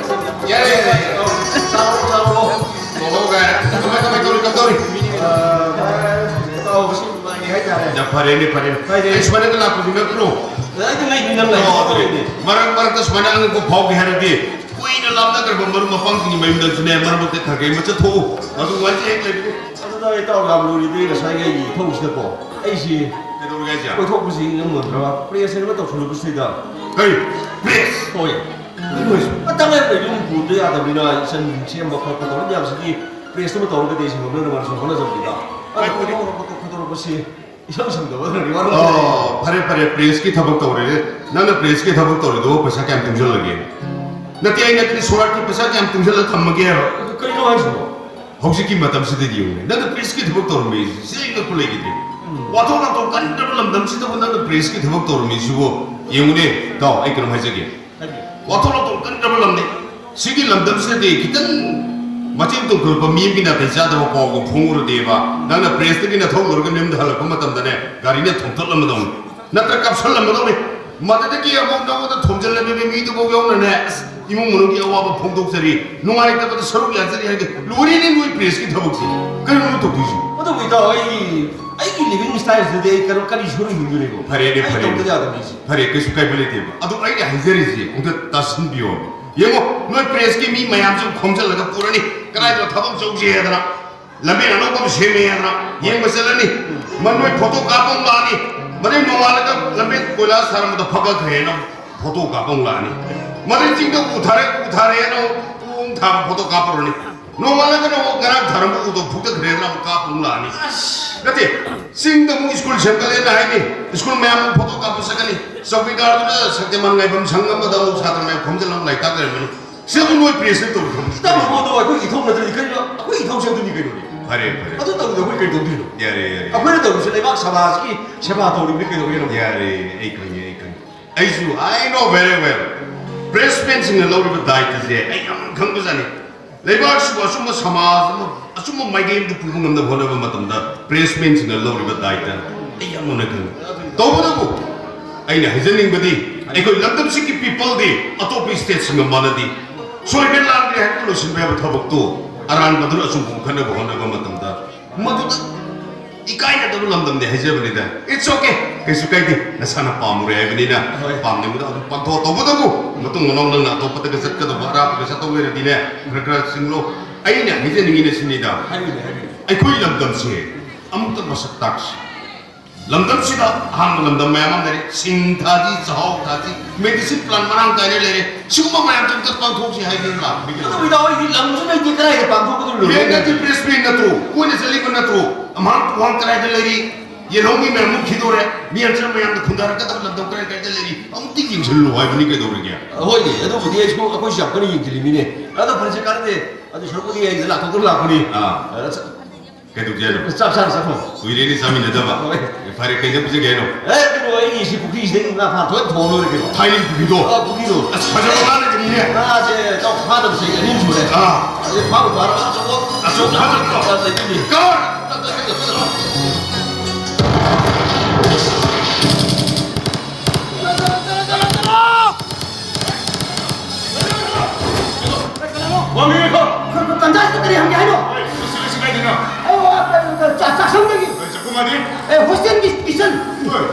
ꯐꯔꯦꯅꯦ, ꯐꯔꯦꯅꯦ꯫ ꯀꯥꯏꯗꯦ꯫ ꯑꯩ ꯁꯨꯃꯥꯏꯅ ꯂꯥꯛꯄꯁꯤ ꯅꯠꯇ꯭ꯔꯣ? ꯑꯩꯗꯤ ꯂꯩꯅꯤ, ꯅꯪ ꯂꯩ꯫ ꯑꯣ, ꯑꯗꯨꯅꯦ꯫ ꯃꯔꯛ ꯃꯔꯛꯇ ꯁꯨꯃꯥꯏꯅ ꯑꯉꯛꯄ ꯐꯥꯎꯒꯦ ꯍꯥꯏꯔꯗꯤ, ꯀꯨꯏꯅ ꯂꯥꯞꯅꯈ꯭ꯔꯕ ꯃꯔꯨꯞ ꯃꯄꯥꯡꯁꯤꯡꯒꯤ ꯃꯌꯨꯝꯗꯁꯨꯅꯦ, ꯃꯔꯛ ꯃꯔꯛꯇ ꯈꯔ ꯈꯔ ꯃꯆꯠ ꯊꯣꯛꯎ꯫ ꯃꯗꯨ ꯋꯥꯔꯤꯁꯦ ꯍꯦꯛ ꯂꯩꯕꯅꯦ꯫ ꯑꯗꯨꯗ ꯑꯩ ꯇꯥꯎ ꯌꯥꯝ ꯂꯨꯔꯤꯗꯤ ꯉꯁꯥꯏꯒꯤ ꯑꯩꯒꯤ ꯏꯊꯧꯁꯤꯗꯀꯣ꯫ ꯑꯩꯁꯤ ꯀꯩꯗꯧꯔꯒꯦ ꯍꯥꯏꯁꯦ? ꯀꯣꯏꯊꯣꯛꯄꯁꯤ ꯉꯝꯃꯣꯏꯗ꯭ꯔꯕ? ꯄ꯭ꯔꯦꯁ ꯍꯥꯏꯅ ꯑꯃ ꯇꯧꯁꯜꯂꯨꯕꯁꯤꯗ꯫ ꯀꯔꯤ? ꯄ꯭ꯔꯦꯁ? ꯍꯣꯏ꯫ ꯀꯩꯅꯣ ꯍꯥꯏꯁꯤꯕꯣ? ꯑ, ꯇꯉꯥꯏ ꯐꯗꯅ ꯌꯨꯝ ꯄꯨꯕꯗ ꯌꯥꯗꯕꯅꯤꯅ, ꯏꯆꯟ ꯁꯦꯝꯕ ꯈꯣꯠꯄ ꯇꯧꯔꯤ ꯃꯌꯥꯝꯁꯤꯒꯤ ꯄ꯭ꯔꯦꯁꯇꯨꯃ ꯇꯧꯔꯒꯗꯤ ꯑꯩꯁꯤ ꯉꯝꯅꯅꯕ ꯁꯨꯝ ꯍꯣꯠꯅꯖꯕꯅꯤꯗ꯫ ꯑꯗꯨ ꯀꯩ ꯀꯣꯏꯊꯣꯛ ꯈꯣꯠꯇꯣꯛ ꯈꯣꯠꯇꯣꯔꯛꯄꯁꯤ ꯏꯁꯪ ꯁꯪꯗꯕ ꯑꯗꯨꯅꯅꯤ ꯋꯥꯔꯧꯕꯤꯔꯣꯏ꯫ ꯑꯣ, ꯐꯔꯦ, ꯐꯔꯦ, ꯄ꯭ꯔꯦꯁꯀꯤ ꯊꯕꯛ ꯇꯧꯔꯦ꯫ ꯅꯪꯅ ꯄ꯭ꯔꯦꯁꯀꯤ ꯊꯕꯛ ꯇꯧꯔꯤꯗꯨꯕꯨ ꯄꯩꯁꯥ ꯀꯌꯥꯝ ꯇꯨꯡꯁꯤꯜꯂꯒꯦ? ꯅꯠꯇꯦ, ꯑꯩꯅ ꯅꯠꯇꯦ, ꯁꯣꯔꯥꯠꯀꯤ ꯄꯩꯁꯥ ꯀꯌꯥꯝ ꯇꯨꯡꯁꯤꯜꯂ ꯊꯝꯃꯒꯦ ꯍꯥꯏꯕ? ꯑꯗꯨ ꯀꯩꯅꯣ ꯍꯥꯏꯁꯤꯕꯣ? ꯍꯧꯖꯤꯛꯀꯤ ꯃꯇꯝꯁꯤꯗꯗꯤ ꯌꯦꯡꯉꯨꯅꯦ, ꯅꯪꯅ ꯄ꯭ꯔꯦꯁꯀꯤ ꯊꯕꯛ ꯇꯧꯔꯝꯃꯤꯁꯤ ꯁꯤꯗꯩ ꯉꯛꯄ ꯂꯩꯈꯤꯗ꯭ꯔꯦ꯫ ꯎꯝ꯫ ꯋꯥꯊꯣꯛ ꯂꯥꯟꯊꯣꯛ ꯀꯟꯗ꯭ꯔꯕ ꯂꯝꯗꯝꯁꯤꯗꯕꯨ ꯅꯪꯅ ꯄ꯭ꯔꯦꯁꯀꯤ ꯊꯕꯛ ꯇꯧꯔꯝꯃꯤꯁꯤꯕꯨ ꯌꯦꯡꯉꯨꯅꯦ꯫ ꯇꯥꯎ, ꯑꯩ ꯀꯩꯅꯣꯝ ꯍꯥꯏꯖꯒꯦ꯫ ꯍꯥꯏꯕꯤꯌꯨ꯫ ꯋꯥꯊꯣꯛ ꯂꯥꯟꯊꯣꯛ ꯀꯟꯗ꯭ꯔꯕ ꯂꯝꯅꯤ꯫ ꯁꯤꯒꯤ ꯂꯝꯗꯝꯁꯤꯗꯗꯤ ꯈꯤꯇꯪ ꯃꯆꯤꯟ ꯇꯨꯝꯈꯠꯂꯛꯄ ꯃꯤ ꯑꯃꯒꯤ ꯅꯥꯇꯩ ꯆꯥꯗꯕ ꯄꯥꯎꯒ ꯐꯣꯡꯉꯨꯔꯗꯤꯕ, ꯅꯪꯅ ꯄ꯭ꯔꯦꯁꯇꯒꯤ ꯅꯊꯧ ꯂꯧꯔꯒ ꯌꯨꯝꯗ ꯍꯜꯂꯛꯄ ꯃꯇꯝꯗꯅꯦ, ꯒꯥꯔꯤꯅ ꯊꯣꯝꯇꯠꯂꯝꯃꯗꯧꯅꯤ, ꯅꯠꯇ꯭ꯔ ꯀꯥꯞꯁꯜꯂꯝꯃꯗꯧꯅꯤ꯫ ꯃꯗꯨꯗꯒꯤ ꯑꯃꯨꯛ ꯅꯉꯣꯟꯗ ꯊꯣꯝꯖꯤꯜꯂꯝꯃꯤꯕ ꯃꯤꯗꯨꯐꯥꯎ ꯌꯥꯎꯅꯅꯦ, ꯑꯁ, ꯏꯃꯨꯡ ꯃꯅꯨꯡꯒꯤ ꯑꯋꯥꯕ ꯐꯣꯡꯗꯣꯛꯆꯔꯤ, ꯅꯨꯡꯉꯥꯏꯇꯕꯗ ꯁꯔꯨꯛ ꯌꯥꯖꯔꯤ ꯍꯥꯏꯔꯒ ꯂꯣꯏꯔꯦꯅꯦ ꯅꯣꯏ ꯄ꯭ꯔꯦꯁꯀꯤ ꯊꯕꯛꯁꯦ꯫ ꯀꯩꯅꯣ ꯅꯣꯏ ꯇꯧꯗꯣꯏꯁꯤ? ꯑꯗꯨꯕꯨ ꯏꯇꯥꯎ, ꯑꯩ, ꯑꯩꯒꯤ ꯂꯤꯚꯤꯡ ꯁ꯭ꯇꯥꯏꯜꯁꯤꯗꯗꯤ ꯑꯩ ꯀꯔꯝ-, ꯀꯔꯤ ꯁꯣꯏꯔꯣꯏ ꯍꯤꯡꯗꯣꯔꯤꯕꯣ? ꯐꯔꯦꯅꯦ, ꯑꯩ ꯐꯔꯦꯅꯦ꯫ ꯇꯧꯗ ꯌꯥꯗꯕꯅꯤ ꯁꯤ꯫ ꯐꯔꯦ, ꯀꯩꯁꯨ ꯀꯥꯏꯕ ꯂꯩꯇꯦꯕ꯫ ꯑꯗꯣ ꯑꯩꯅ ꯍꯥꯏꯖꯔꯤꯁꯦ ꯑꯝꯇ ꯇꯥꯁꯤꯟꯕꯤꯌꯣ꯫ ꯌꯦꯡꯉꯣ, ꯅꯣꯏ ꯄ꯭ꯔꯦꯁꯀꯤ ꯃꯤ ꯃꯌꯥꯝꯁꯦ ꯈꯣꯝꯖꯤꯜꯂꯒ ꯄꯨꯔꯅꯤ, ꯀꯗꯥꯏꯗ ꯊꯕꯛ ꯆꯧꯁꯦ ꯍꯥꯏꯗꯅ꯫ ꯂꯝꯕꯦꯟ ꯑꯅꯧꯕ ꯑꯃ ꯁꯦꯝꯃꯦ ꯍꯥꯏꯗꯅ ꯌꯦꯡꯕ ꯆꯠꯂꯅꯤ꯫ ꯃ-, ꯅꯣꯏ ꯐꯣꯇꯣ ꯀꯥꯞꯄ ꯑꯃꯨꯛ ꯂꯥꯛꯑꯅꯤ꯫ ꯃꯗꯩ ꯅꯣꯡꯉꯥꯜꯂꯒ ꯂꯝꯕꯦꯟ ꯀꯣꯏꯂꯥꯁ ꯊꯥꯔꯝꯕꯗꯣ ꯐꯒꯠꯈ꯭ꯔꯦꯅ ꯐꯣꯇꯣ ꯀꯥꯞꯄ ꯑꯃꯨꯛ ꯂꯥꯛꯑꯅꯤ꯫ ꯃꯗꯩ ꯆꯤꯡꯗ ꯎ ꯊꯥꯔꯦ, ꯎ ꯊꯥꯔꯦꯅ ꯑꯃꯨꯛ ꯎ ꯑꯃꯨꯛ ꯊꯥꯕ ꯐꯣꯇꯣ ꯀꯥꯞꯄꯨꯔꯅꯤ꯫ ꯅꯣꯡꯉꯥꯜꯂꯒꯅ ꯑꯃꯨꯛ ꯉꯔꯥꯡ ꯊꯥꯔꯝꯕ ꯎꯗꯣ ꯐꯨꯛꯇꯠꯈ꯭ꯔꯦꯗꯅ ꯑꯃꯨꯛ ꯀꯥꯞꯄ ꯑꯃꯨꯛ ꯂꯥꯛꯑꯅꯤ꯫ ꯅꯠꯇꯦ, ꯆꯤꯡꯗ ꯑꯃꯨꯛ ꯁ꯭ꯀꯨꯜ ꯁꯦꯝꯒꯠꯂꯦꯅ ꯍꯥꯏꯅꯤ, ꯁ꯭ꯀꯨꯜ ꯃꯌꯥꯝ ꯑꯃꯨꯛ ꯐꯣꯇꯣ ꯀꯥꯞꯄ ꯆꯠꯀꯅꯤ꯫ ꯆꯧꯀꯤꯗꯥꯔꯗꯨꯅ ꯁꯛꯇꯤꯃꯥꯟ ꯉꯥꯏꯐꯝ ꯁꯪ ꯑꯃꯗ ꯑꯃꯨꯛ ꯁꯥꯇ꯭ꯔ ꯃꯌꯥꯝ ꯈꯣꯝꯖꯤꯜꯂ ꯑꯃꯨꯛ ꯂꯥꯏꯔꯤꯛ ꯇꯥꯛ ꯂꯩꯔꯝꯃꯅꯤ꯫ ꯁꯤꯗꯕꯨ ꯅꯣꯏ ꯄ꯭ꯔꯦꯁꯅ ꯇꯧꯔꯤ ꯊꯕꯛꯁꯤ ꯏꯇꯥꯎ ꯀꯔꯤꯅꯣ? ꯃꯣꯃꯣꯟꯗꯣ ꯑꯩꯈꯣꯏꯒꯤ ꯏꯊꯧ ꯅꯠꯇ꯭ꯔꯗꯤ ꯀꯔꯤꯅꯣ? ꯑꯩꯈꯣꯏꯒꯤ ꯏꯊꯧꯁꯦ ꯑꯗꯨꯅꯤ ꯀꯩꯅꯣꯅꯦ꯫ ꯐꯔꯦ, ꯐꯔꯦ꯫ ꯑꯗꯨ ꯇꯧꯕꯗ ꯑꯩꯈꯣꯏ ꯀꯔꯤ ꯇꯧꯗꯣꯏꯅꯣ? ꯌꯥꯔꯦ, ꯌꯥꯔꯦ꯫ ꯑꯩꯈꯣꯏꯅ ꯇꯧꯔꯤꯁꯦ ꯂꯩꯕꯥꯛ ꯁꯃꯥꯖꯀꯤ ꯁꯦꯕꯥ ꯇꯧꯔꯤꯕꯅꯤ ꯀꯩꯗꯧꯔꯒꯦ? ꯌꯥꯔꯦ, ꯑꯩ ꯈꯪꯉꯦ, ꯑꯩ ꯈꯪꯉꯦ꯫ ꯑꯩꯁꯨ, I know very well꯫ ꯄ꯭ꯔꯦꯁꯃꯦꯟꯁꯤꯡꯅ ꯂꯧꯔꯤꯕ ꯗꯥꯏꯇꯁꯦ ꯑꯩ ꯌꯥꯝ ꯈꯪꯕꯖꯥꯠꯅꯤ꯫ ꯂꯩꯕꯥꯛꯁꯤꯕꯨ ꯑꯆꯨꯝꯕ ꯁꯃꯥꯖ ꯑꯃ, ꯑꯆꯨꯝꯕ ꯃꯥꯏꯀꯩ ꯑꯃꯗ ꯄꯨꯕ ꯉꯝꯅꯕ ꯍꯣꯠꯅꯕ ꯃꯇꯝꯗ ꯄ꯭ꯔꯦꯁꯃꯦꯟꯁꯤꯡꯅ ꯂꯧꯔꯤꯕ ꯗꯥꯏꯇ ꯑꯩ ꯌꯥꯝ ꯃꯨꯟꯅ ꯈꯪꯉꯤ꯫ ꯇꯧꯕꯇꯕꯨ ꯑꯩꯅ ꯍꯥꯏꯖꯅꯤꯡꯕꯗꯤ, ꯑꯩꯈꯣꯏ ꯂꯝꯗꯝꯁꯤꯒꯤ ꯄꯤꯄꯜꯗꯤ ꯑꯇꯣꯞꯄ ꯁ꯭ꯇꯦꯠꯁꯤꯡꯒ ꯃꯥꯟꯅꯗꯦ꯫ ꯁꯣꯏꯕ ꯂꯥꯟꯒꯦ ꯍꯥꯏꯅ ꯂꯣꯏꯁꯤꯟꯕ ꯌꯥꯕ ꯊꯕꯛꯇꯨ ꯑꯔꯥꯟꯕꯗꯨꯅ ꯑꯆꯨꯝꯕ ꯑꯣꯟꯈꯠꯅꯕ ꯍꯣꯠꯅꯕ ꯃꯇꯝꯗ ꯃꯗꯨꯗ ꯏꯀꯥꯏꯅꯗꯕ ꯂꯝꯗꯝꯅꯦ ꯍꯥꯏꯖꯕꯅꯤꯗ꯫ It's okay, ꯀꯩꯁꯨ ꯀꯥꯏꯗꯦ, ꯅꯁꯥꯅ ꯄꯥꯝꯃꯨꯔꯦ ꯍꯥꯏꯕꯅꯤꯅ꯫ ꯍꯣꯏ꯫ ꯄꯥꯝꯅꯤꯡꯕꯗ ꯑꯗꯨꯝ ꯄꯥꯡꯊꯣꯛꯑꯣ꯫ ꯇꯧꯕꯇꯕꯨ ꯃꯇꯨꯡ ꯃꯅꯥꯎ ꯅꯪꯅ ꯑꯇꯣꯞꯄꯗꯒ ꯆꯠꯀꯗꯧꯕ ꯑꯔꯥꯞꯄꯒ ꯆꯠꯇꯧ ꯂꯩꯔꯗꯤꯅꯦ, ꯈꯔ ꯈꯔ ꯆꯤꯡꯂꯣ꯫ ꯑꯩꯅ ꯍꯥꯏꯖꯅꯤꯡꯉꯤꯅ ꯁꯤꯅꯤꯗ, ꯍꯥꯏꯕꯤꯌꯨꯅꯦ, ꯍꯥꯏꯕꯤꯌꯨꯅꯦ꯫ ꯑꯩꯈꯣꯏ ꯂꯝꯗꯝꯁꯦ ꯑꯃꯨꯛꯇ ꯃꯁꯛ ꯇꯥꯛꯁꯤ꯫ ꯂꯝꯗꯝꯁꯤꯗ ꯑꯍꯥꯡꯕ ꯂꯝꯗꯝ ꯃꯌꯥꯝ ꯑꯃ ꯂꯩꯔꯦ꯫ ꯁꯤꯡ ꯊꯥꯁꯤ, ꯆꯥꯛꯍꯥꯎ ꯊꯥꯁꯤ, medicine plant ꯃꯔꯥꯡ ꯀꯥꯏꯅ ꯂꯩꯔꯦ꯫ ꯁꯤꯒꯨꯝꯕ ꯃꯌꯥꯝꯁꯦ ꯑꯝꯇ ꯄꯥꯡꯊꯣꯛꯁꯤ ꯍꯥꯏꯗꯅ ꯂꯥꯛꯄꯅꯤ ꯀꯩꯅꯣ꯫ ꯑꯗꯨꯕꯨ ꯏꯇꯥꯎ, ꯑꯩꯗꯤ ꯂꯝꯁꯨ ꯂꯩꯇꯦ, ꯀꯗꯥꯏꯗ ꯄꯥꯡꯊꯣꯛꯀꯗꯧꯔꯤꯅꯣ? ꯃꯦꯟꯅꯗꯤ press meet ꯅꯠꯇ꯭ꯔꯣ? ꯀꯣꯏꯅ ꯆꯠꯂꯤꯕ ꯅꯠꯇ꯭ꯔꯣ? ꯑꯃꯍꯥꯡ ꯇꯨꯍꯥꯡ ꯀꯗꯥꯏꯗ ꯂꯩꯔꯤ? ꯌꯦꯜꯍꯧꯃꯤ ꯃꯌꯥꯝ ꯃꯨꯠꯈꯤꯗꯣꯔꯦ꯫ ꯃꯤ ꯑꯝꯆꯥ ꯃꯌꯥꯝꯅ ꯈꯨꯟꯗꯥꯔꯛꯀꯗꯕ ꯂꯝꯗꯝ ꯀꯗꯥꯏ ꯀꯗꯥꯏꯗ ꯂꯩꯔꯤ? ꯑꯃꯨꯛꯇ ꯌꯦꯡꯁꯤꯜꯂꯨ ꯍꯥꯏꯕꯅꯤ ꯀꯩꯗꯧꯔꯒꯦ? ꯍꯣꯏꯅꯦ, ꯑꯗꯨꯕꯨꯗꯤ ꯑꯩꯁꯨ, ꯑꯩꯈꯣꯏꯁꯨ ꯌꯥꯝ ꯀꯟꯅ ꯌꯦꯡꯁꯤꯜꯂꯤꯃꯤꯅꯦ꯫ ꯑꯗꯣ ꯐꯔꯦꯁꯦ, ꯀꯥꯟꯅꯗꯦ꯫ ꯑꯗꯨ ꯁꯔꯨꯛꯄꯨꯗꯤ ꯑꯩ ꯂꯥꯛꯊꯣꯛꯇꯅ ꯂꯥꯛꯄꯅꯤ꯫ ꯑꯥ꯫ ꯑ, ꯆ-, ꯀꯩꯗꯧꯁꯦ ꯍꯥꯏꯅꯣ? ꯆꯥꯛ ꯆꯥꯔ ꯆꯠꯈ꯭ꯔꯣ꯫ ꯀꯨꯏꯔꯦꯅꯦ ꯆꯥꯃꯤꯟꯅꯗꯕ꯫ ꯍꯣꯏ꯫ ꯐꯔꯦ, ꯀꯩꯗ ꯄꯤꯖꯒꯦ ꯍꯥꯏꯅꯣ? ꯑꯦ, ꯀꯩꯅꯣ, ꯑꯩ ꯁꯤ ꯄꯨꯈ꯭ꯔꯤꯁꯤꯗꯒꯤ ꯉꯥ ꯐꯥ ꯊꯣꯛꯑ ꯊꯣꯡ ꯂꯣꯏꯔꯦ ꯀꯩꯅꯣ꯫ ꯊꯥꯏꯅꯒꯤ ꯄꯨꯈ꯭ꯔꯤꯗꯣ? ꯑ, ꯄꯨꯈ꯭ꯔꯤꯗꯣ꯫ ꯑꯁ, ꯐꯖꯕ ꯉꯥ ꯂꯩꯕꯅꯤꯅꯦ꯫ ꯉꯥꯁꯦ ꯏꯇꯥꯎ ꯐꯥꯗꯕ ꯆꯍꯤ ꯑꯅꯤ ꯁꯨꯔꯦ꯫ ꯑꯥ꯫ ꯑꯗꯩ ꯐꯥꯕꯨ ꯐꯥꯔꯕ ꯑꯆꯧꯕ, ꯑꯆꯧꯕ ꯐꯥꯗꯕ꯫ ꯑ, ꯂꯩꯕꯅꯤ꯫ Come on! ꯋꯥꯡꯂꯦꯟ ꯂꯩꯈꯣꯝ! ꯇꯟꯖꯥꯁꯤꯗ ꯀꯔꯤ ꯍꯪꯒꯦ ꯍꯥꯏꯅꯣ? ꯑꯩ ꯉꯁꯤ, ꯉꯁꯤ ꯀꯥꯏꯗꯩꯅꯣ? ꯑꯩ ꯋꯥ-, ꯆꯥ-, ꯆꯥꯛꯁꯪꯗꯒꯤ꯫ ꯑꯩ ꯆꯥꯛꯈꯨꯝ ꯃꯥꯗꯤ? ꯑꯦ, hostel ꯒꯤ kitchen꯫ ꯍꯣꯏ꯫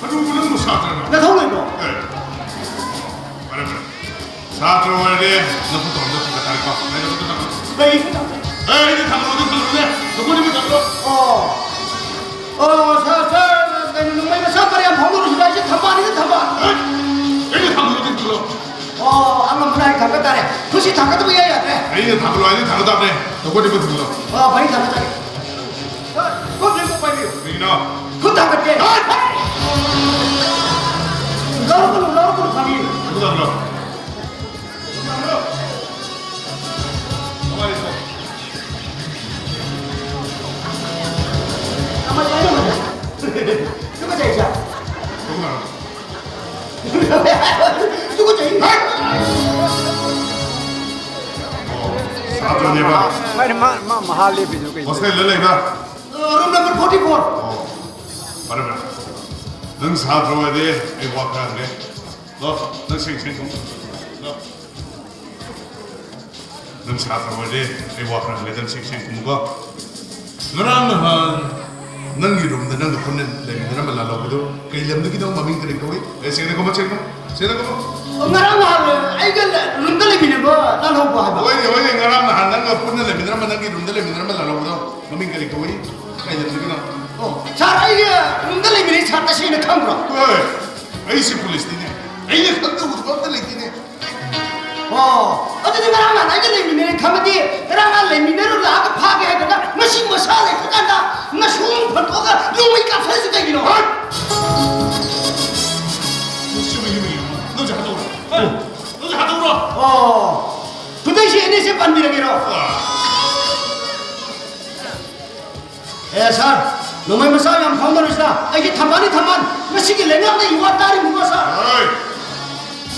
ꯑꯗꯨꯕꯨ ꯅꯪꯕꯨ ꯁꯥꯇ꯭ꯔꯅ? ꯅꯊꯧ ꯂꯩꯕ꯭ꯔꯣ? ꯑꯦ, ꯐꯔꯦ, ꯐꯔꯦ꯫ ꯁꯥꯇ꯭ꯔ ꯑꯣꯏꯔꯗꯤ ꯅꯈꯨꯠꯇꯣ ꯑꯝꯇ ꯊꯥꯡꯒꯠ ꯇꯥꯔꯦꯀꯣ꯫ ꯑꯩ ꯅꯈꯨꯠꯇꯣ ꯊꯥꯡꯒꯠꯂꯣ꯫ ꯀꯩꯒꯤꯅꯣ? ꯑꯦ, ꯑꯩꯗꯤ ꯊꯥꯡꯒꯠꯂꯣꯗꯤ ꯊꯥꯡꯒꯠꯂꯣꯅꯦ꯫ ꯅꯈꯨꯠ ꯑꯅꯤꯃꯛ ꯊꯥꯡꯒꯠꯂꯣ꯫ ꯑꯣ꯫ ꯑꯣ, ꯁꯥꯔ, ꯁꯥꯔ, ꯀꯩꯅꯣ, ꯅꯣꯡꯃꯩ ꯃꯆꯥ ꯄꯔꯦꯡ ꯐꯥꯎꯅꯔꯨꯁꯤꯗ, ꯑꯩꯁꯦ ꯊꯝꯕꯥꯜꯅꯤꯅ ꯊꯝꯕꯥꯜ꯫ ꯑꯦ, ꯑꯩꯗꯤ ꯊꯥꯡꯒꯠꯂꯣꯗꯤ ꯊꯥꯡꯒꯠꯂꯣ꯫ ꯑꯣ, ꯑꯉꯝꯕꯅ ꯑꯩ ꯊꯥꯡꯒꯠ ꯇꯥꯔꯦ꯫ ꯈꯨꯠꯁꯤ ꯊꯥꯡꯒꯠꯇꯕ ꯏꯌꯥ ꯌꯥꯗ꯭ꯔꯦ꯫ ꯑꯩꯅ ꯊꯥꯡꯒꯠꯂꯣ ꯍꯥꯏꯗꯤ ꯊꯥꯡꯒꯠ ꯇꯥꯕꯅꯦ꯫ ꯅꯈꯨꯠ ꯑꯅꯤꯃꯛ ꯊꯥꯡꯒꯠꯂꯣ꯫ ꯑꯣ, ꯐꯩ, ꯊꯥꯡꯒꯠ ꯇꯥꯔꯦ꯫ ꯈꯨꯠ ꯂꯦꯡꯊꯣꯛꯄ ꯍꯥꯏꯕꯤꯌꯨ꯫ ꯀꯩꯒꯤꯅꯣ? ꯈꯨꯠ ꯊꯥꯡꯒꯠꯀꯦ꯫ ꯂꯧꯔꯛꯀꯅꯨ, ꯂꯧꯔꯛꯀꯅꯨ, ꯐꯥꯒꯤ꯫ ꯈꯨꯠ ꯊꯥꯡꯒꯠꯂꯣ꯫ ꯈꯨꯠ ꯊꯥꯡꯒꯠꯂꯣ꯫ ꯀꯃꯥꯏꯅ ꯇꯧ? ꯀꯃꯥꯏꯅ ꯇꯧ? ꯇꯨꯀꯠꯆꯩ, ꯁꯥꯔ꯫ ꯈꯨꯠ ꯊꯥꯡꯒꯠꯂꯣ꯫ ꯇꯨꯀꯠꯆꯩ꯫ ꯁꯥꯇ꯭ꯔꯅꯦꯕ? ꯃꯥꯅꯦ, ꯃꯥ, ꯃꯥ ꯃꯍꯥ ꯂꯦꯞꯄꯤꯗꯨ ꯀꯩꯅꯣ? Hostel ꯗ ꯂꯩꯕ? Room number forty four꯫ ꯑꯣ, ꯐꯔꯦ, ꯐꯔꯦ꯫ ꯅꯪ ꯁꯥꯇ꯭ꯔ ꯑꯣꯏꯔꯗꯤ ꯑꯩ ꯋꯥ ꯈꯔ ꯍꯪꯒꯦ꯫ ꯂꯥꯎ, ꯅꯪ ꯁꯦꯡ ꯁꯦꯡ ꯈꯨꯝꯃꯨ꯫ ꯂꯥꯎ꯫ ꯅꯪ ꯁꯥꯇ꯭ꯔ ꯑꯣꯏꯔꯗꯤ ꯑꯩ ꯋꯥ ꯈꯔ ꯍꯪꯒꯦ, ꯅꯪ ꯁꯦꯡ ꯁꯦꯡ ꯈꯨꯝꯃꯨꯀꯣ꯫ ꯉꯔꯥꯡ ꯅꯍꯥꯟ ꯅꯪꯒꯤ ꯔꯨꯝꯗ ꯅꯪꯒ ꯄꯨꯟꯅ ꯂꯩꯃꯤꯟꯅꯔꯝꯕ ꯂꯥꯜꯍꯧꯕꯗꯣ ꯀꯩ ꯂꯝꯗꯒꯤꯅꯣ? ꯃꯃꯤꯡ ꯀꯔꯤ ꯀꯧꯏ? ꯑꯦ, ꯁꯦꯡꯅ ꯈꯨꯝꯃꯣ, ꯁꯦꯡꯅ ꯈꯨꯝꯃꯣ, ꯁꯦꯡꯅ ꯈꯨꯝꯃꯣ꯫ ꯑꯣ, ꯉꯔꯥꯡ ꯅꯍꯥꯟ ꯑꯩꯒ ꯔꯨꯝꯗ ꯂꯩꯃꯤꯟꯅꯕ ꯂꯥꯜꯍꯧꯕ ꯍꯥꯏꯕ? ꯍꯣꯏꯅꯦ, ꯍꯣꯏꯅꯦ, ꯉꯔꯥꯡ ꯅꯍꯥꯟ ꯅꯪꯒ ꯄꯨꯟꯅ ꯂꯩꯃꯤꯟꯅꯔꯝꯕ, ꯅꯪꯒꯤ ꯔꯨꯝꯗ ꯂꯩꯃꯤꯟꯅꯔꯝꯕ ꯂꯥꯜꯍꯧꯕꯗꯣ ꯃꯃꯤꯡ ꯀꯔꯤ ꯀꯧꯏ? ꯀꯩ ꯂꯝꯗꯒꯤꯅꯣ? ꯑꯣ, ꯁꯥꯔ, ꯑꯩꯒ ꯔꯨꯝꯗ ꯂꯩꯃꯤꯟꯅꯩ, ꯁꯥꯔ, ꯇꯁꯦꯡꯅ ꯈꯪꯕ꯭ꯔꯣ? ꯍꯣꯏ, ꯑꯩꯁꯦ ꯄꯨꯂꯤꯁꯅꯤꯅꯦ, ꯑꯩꯅ ꯈꯪꯗꯕ ꯑꯝꯇ ꯂꯩꯇꯦꯅꯦ꯫ ꯑꯣ, ꯑꯗꯨꯗꯤ ꯉꯔꯥꯡ ꯅꯍꯥꯟ ꯑꯩꯒ ꯂꯩꯃꯤꯟꯅꯔꯦ ꯈꯪꯉꯗꯤ, ꯉꯔꯥꯡ ꯅꯍꯥꯟ ꯂꯩꯃꯤꯟꯅꯔꯨ ꯂꯥꯛꯑꯒ ꯐꯥꯒꯦ ꯍꯥꯏꯗꯅ ꯃꯁꯤ ꯃꯁꯥ ꯂꯩꯇ꯭ꯔꯀꯥꯟꯗ ꯃꯁꯨꯡ ꯐꯟꯗꯣꯛꯑꯒ ꯅꯣꯡꯃꯩ ꯀꯥꯞꯊꯔꯤꯁꯤ ꯀꯩꯒꯤꯅꯣ? ꯍꯠ! ꯅꯪꯁꯨ ꯍꯥꯠꯇꯣꯛꯎꯔꯣ꯫ ꯅꯪꯁꯨ ꯍꯥꯠꯇꯣꯛꯎꯔꯣ꯫ ꯑꯣ, ꯈꯨꯗꯩꯁꯦ ꯑꯦꯟ ꯑꯦꯁ ꯑꯦ ꯄꯥꯟꯕꯤꯔꯒꯦꯔꯣ? ꯑꯦ ꯁꯥꯔ, ꯅꯣꯡꯃꯩ ꯃꯆꯥ ꯌꯥꯝ ꯐꯥꯎꯅꯔꯣꯏꯁꯤꯗ꯫ ꯑꯩꯒꯤ ꯊꯝꯕꯥꯜꯅꯤ ꯊꯝꯕꯥꯜ, ꯃꯁꯤꯒꯤ ꯂꯩꯉꯥꯛꯅ ꯏꯋꯥ ꯇꯥꯔꯤꯕꯀꯣ ꯁꯥꯔ꯫ ꯍꯣꯏ,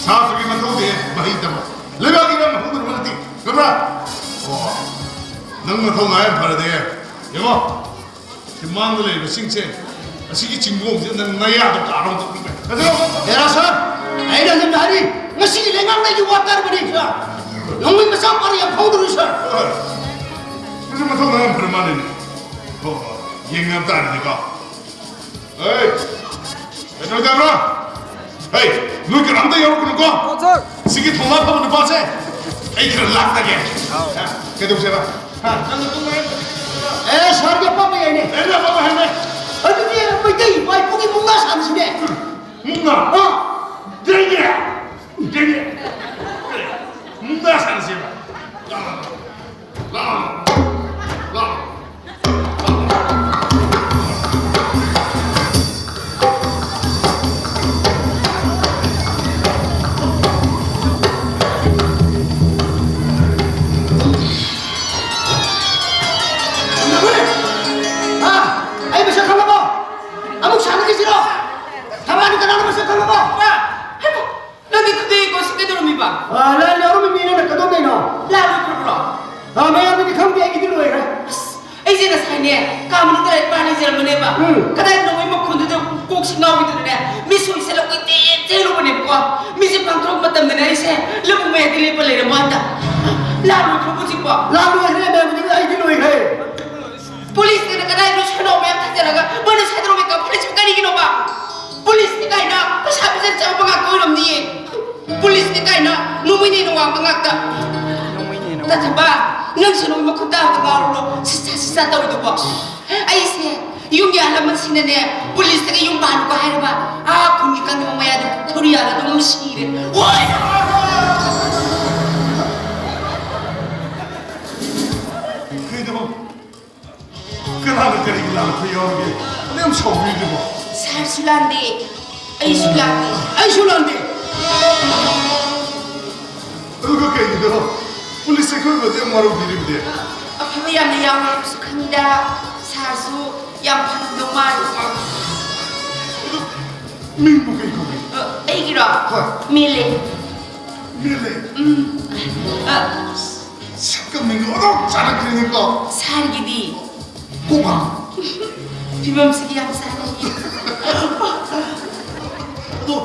ꯁꯥꯇ꯭ꯔꯒꯤ ꯃꯊꯧꯗꯤ ꯃꯍꯩ ꯇꯝꯕ, ꯂꯩꯕꯥꯛꯀꯤ ꯏꯔꯥꯡ ꯍꯧꯗꯅꯕ ꯅꯠꯇꯦ, ꯈꯪꯕ꯭ꯔꯥ? ꯑꯣ, ꯅꯪ ꯃꯊꯧ ꯉꯥꯏ ꯌꯥꯝ ꯐꯔꯗꯤ꯫ ꯌꯦꯡꯉꯣ, ꯁꯤ ꯃꯥꯡꯗ ꯂꯩꯔꯤꯕꯁꯤꯡꯁꯦ, ꯑꯁꯤꯒꯤ ꯆꯤꯡꯒꯣꯡꯁꯤꯗ ꯅꯪ ꯅꯌꯥꯗꯣ ꯀꯥꯔꯣ ꯑꯝꯇ ꯄꯤꯕ꯫ ꯐꯖꯅ ꯍꯦꯔꯥ ꯁꯥꯔ, ꯑꯩꯅ ꯑꯗꯨꯝ ꯍꯥꯏꯔꯤ, ꯉꯁꯤꯒꯤ ꯂꯩꯉꯥꯛꯅ ꯑꯩꯒꯤ ꯋꯥ ꯇꯥꯔꯕꯅꯤ꯫ ꯅꯣꯡꯃꯩ ꯃꯆꯥ ꯄꯥꯔꯤ ꯌꯥꯝ ꯐꯥꯎꯗꯔꯣꯏ ꯁꯥꯔ꯫ ꯍꯣꯏ꯫ ꯃꯁꯤ ꯃꯊꯧ ꯃꯌꯥꯝ ꯐꯔ ꯃꯥꯜꯂꯦꯅꯦ꯫ ꯍꯣ, ꯍꯣ꯫ ꯌꯦꯡꯅꯕ ꯇꯥꯔꯦꯅꯦꯀꯣ꯫ ꯑꯩ, ꯀꯩꯗꯧꯔꯦ ꯍꯥꯏꯕ꯭ꯔꯣ? ꯍꯩ, ꯅꯣꯏ ꯀꯅꯥꯝꯇ ꯌꯥꯎꯔꯛꯀꯅꯨꯀꯣ꯫ ꯍꯣ, ꯁꯥꯔ꯫ ꯁꯤꯒꯤ ꯊꯣꯡꯅꯥ ꯐꯝꯕ ꯅꯨꯄꯥꯁꯦ ꯑꯩ ꯈꯔ ꯂꯥꯛꯅꯒꯦ꯫ ꯑꯥꯎ꯫ ꯍꯥ, ꯀꯩꯗꯧꯁꯦꯕ? ꯍꯥ, ꯅꯪ ꯑꯗꯨꯝ ꯉꯥꯏꯔꯝꯃꯣ꯫ ꯑꯦ, ꯁꯥꯔꯒꯤ ꯑꯄꯥꯝꯕ ꯌꯥꯏꯅꯦ꯫ ꯑꯩꯅ ꯑꯄꯥꯝꯕ ꯍꯥꯏꯅꯦ꯫ ꯑꯗꯨꯗꯤ ꯃꯩꯇꯩ ꯏꯄꯥ ꯏꯄꯨꯒꯤ ꯃꯨꯛꯅꯥ ꯁꯥꯟꯅꯁꯤꯅꯦ꯫ ꯃꯨꯛꯅꯥ? ꯑꯥ꯫ ꯌꯥꯏꯅꯦ꯫ ꯌꯥꯏꯅꯦ꯫ ꯃꯨꯛꯅꯥ ꯁꯥꯟꯅꯁꯦꯕ꯫ ꯂꯥꯛꯑꯣ꯫ ꯂꯥꯛꯑꯣ꯫ ꯂꯥꯛꯑꯣ꯫ ꯍꯥ? ꯑꯩ ꯃꯁꯛ ꯈꯪꯉꯕꯣ? ꯑꯃꯨꯛ ꯁꯥꯟꯅꯈꯤꯁꯤꯔꯣ? ꯊꯕꯥꯅꯤ ꯀꯅꯥꯅꯣ ꯃꯁꯛ ꯈꯪꯉꯕꯣ? ꯍꯩꯃꯥ! ꯅꯪꯗꯤ ꯈꯨꯗꯩ ꯀꯣꯠꯁꯤ ꯀꯩꯗꯧꯔꯝꯃꯤꯕ? ꯑ, ꯂꯥꯟ ꯌꯥꯎꯔꯝꯃꯤ ꯃꯤ ꯅꯪꯅ ꯀꯩꯗꯧꯗꯣꯏꯅꯣ? ꯂꯥꯟ ꯂꯣꯏꯈ꯭ꯔꯕ꯭ꯔꯣ? ꯑ, ꯃꯌꯥꯝꯗꯗꯤ ꯈꯪꯗꯦ, ꯑꯩꯒꯤꯗꯤ ꯂꯣꯏꯈ꯭ꯔꯦ꯫ ꯑꯁ, ꯑꯩꯁꯦ ꯉꯁꯥꯏꯅꯦ, ꯀꯥ ꯃꯅꯨꯡꯗ ꯂꯥꯏꯔꯤꯛ ꯄꯥ ꯂꯩꯖꯔꯝꯕꯅꯦꯕ꯫ ꯎꯝ꯫ ꯀꯗꯥꯏꯗꯅꯣ ꯃꯣꯏ ꯃꯈꯣꯟꯗꯨꯗ ꯀꯣꯛꯁꯤ ꯉꯥꯎꯈꯤꯗꯅꯅꯦ, ꯃꯤꯠꯁꯦ ꯎꯏꯁꯜꯂ ꯀꯣꯏꯆꯦꯟ ꯆꯦꯜꯂꯨꯕꯅꯦꯕꯀꯣ꯫ ꯃꯤꯠꯁꯦ ꯄꯥꯡꯊꯣꯔꯛꯄ ꯃꯇꯝꯗꯅꯦ ꯑꯩꯁꯦ ꯂꯧꯕꯨꯛ ꯃꯌꯥꯏꯗ ꯂꯦꯞꯄ ꯂꯩꯔꯝꯕ ꯋꯥꯅꯤꯗ꯫ ꯂꯥꯟ ꯂꯣꯏꯈ꯭ꯔꯕꯣ ꯍꯧꯖꯤꯛꯄꯣ? ꯂꯥꯟ ꯂꯣꯏꯈ꯭ꯔꯦ, ꯃꯌꯥꯝꯗꯤ ꯑꯩꯗꯤ ꯂꯣꯏꯈ꯭ꯔꯦ꯫ ꯄꯨꯂꯤꯁꯇꯨꯅ ꯀꯗꯥꯏꯗꯅꯣ ꯁꯦꯟꯗꯣꯡ ꯃꯌꯥꯝ ꯊꯥꯖꯔꯒ ꯃꯣꯏꯅ ꯁꯥꯗ꯭ꯔꯣꯃꯤꯀ ꯐꯨꯔꯤꯠꯁꯤꯕꯨ ꯀꯔꯤꯒꯤꯅꯣꯕ? ꯄꯨꯂꯤꯁꯅꯤ ꯀꯥꯏꯅ ꯄꯩꯁꯥ ꯄꯤꯖꯅ ꯆꯪꯕ ꯉꯥꯛꯇ ꯑꯣꯏꯔꯝꯅꯤꯌꯦ꯫ ꯄꯨꯂꯤꯁꯅꯤ ꯀꯥꯏꯅ ꯅꯣꯡꯃꯩꯅ ꯍꯦꯟꯅ ꯋꯥꯡꯕ ꯉꯥꯛꯇ꯫ ꯅꯣꯡꯃꯩꯅ ꯍꯦꯟꯅ ꯋꯥꯡꯕ꯫ ꯇꯥꯊꯕ, ꯅꯪꯁꯨ ꯅꯣꯡꯃ ꯈꯨꯠꯇꯥ ꯍꯥꯞꯄ ꯉꯥꯎꯔꯕ꯭ꯔꯣ? ꯁꯤꯁꯥ ꯁꯤꯁꯥ ꯇꯧꯔꯤꯗꯨꯕꯣ꯫ ꯑꯩꯁꯦ ꯌꯨꯝꯒꯤ ꯑꯍꯜ ꯂꯃꯟꯁꯤꯡꯅꯅꯦ ꯄꯨꯂꯤꯁꯇꯒꯤ ꯌꯨꯝ ꯄꯥꯜꯂꯨꯀꯣ ꯍꯥꯏꯔꯕ ꯑꯥ ꯈꯨꯟꯒꯤ ꯀꯟꯗꯣꯡ ꯃꯌꯥꯗ ꯊꯨꯔꯤꯌꯥꯜꯂ ꯑꯗꯨꯝ ꯁꯤꯔꯦ꯫ ꯀꯩꯅꯣ? ꯀꯅꯥꯅ ꯀꯔꯤꯒꯤ ꯂꯥꯜꯂꯛꯄ ꯌꯥꯎꯔꯒꯦ? ꯑꯗꯨ ꯌꯥꯝ ꯁꯥꯎꯕꯤꯔꯤꯗꯨꯕꯣ? ꯁꯥꯔꯁꯨ ꯂꯥꯟꯗꯦ, ꯑꯩꯁꯨ ꯂꯥꯟꯗꯦ꯫ ꯑꯩꯁꯨ ꯂꯥꯟꯗꯦ꯫ ꯑꯗꯨꯒ ꯀꯩꯒꯤꯅꯣ ꯄꯨꯂꯤꯁ ꯑꯩꯈꯣꯏꯕꯨ ꯑꯗꯨ ꯌꯥꯝ ꯋꯥꯔꯧꯕꯤꯔꯤꯕꯗꯤ? ꯑꯐꯕ ꯌꯥꯝꯅ ꯌꯥꯎꯔꯦ ꯍꯥꯏꯕꯁꯨ ꯈꯪꯉꯤꯗ꯫ ꯁꯥꯔꯁꯨ ꯌꯥꯝ ꯐꯔꯝꯗꯧ ꯃꯥꯜꯂꯤ꯫ ꯑꯗꯨ ꯃꯤꯡꯕꯨ ꯀꯩ ꯀꯧꯒꯦ? ꯑ, ꯑꯩꯒꯤꯔꯣ? ꯍꯣꯏ꯫ ꯃꯦꯂꯦ꯫ ꯃꯦꯂꯦ? ꯎꯝ꯫ ꯑ, ꯁꯛꯀ ꯃꯤꯡꯒ ꯑꯣꯟꯊꯣꯛ ꯆꯥꯟꯅꯈ꯭ꯔꯦꯅꯦꯀꯣ꯫ ꯁꯥꯔꯒꯤꯗꯤ? ꯀꯣꯡꯉꯥ꯫ ꯐꯤꯕꯝꯁꯤꯒ ꯌꯥꯝ ꯆꯥꯟꯅꯩꯌꯦ꯫ ꯑꯗꯣ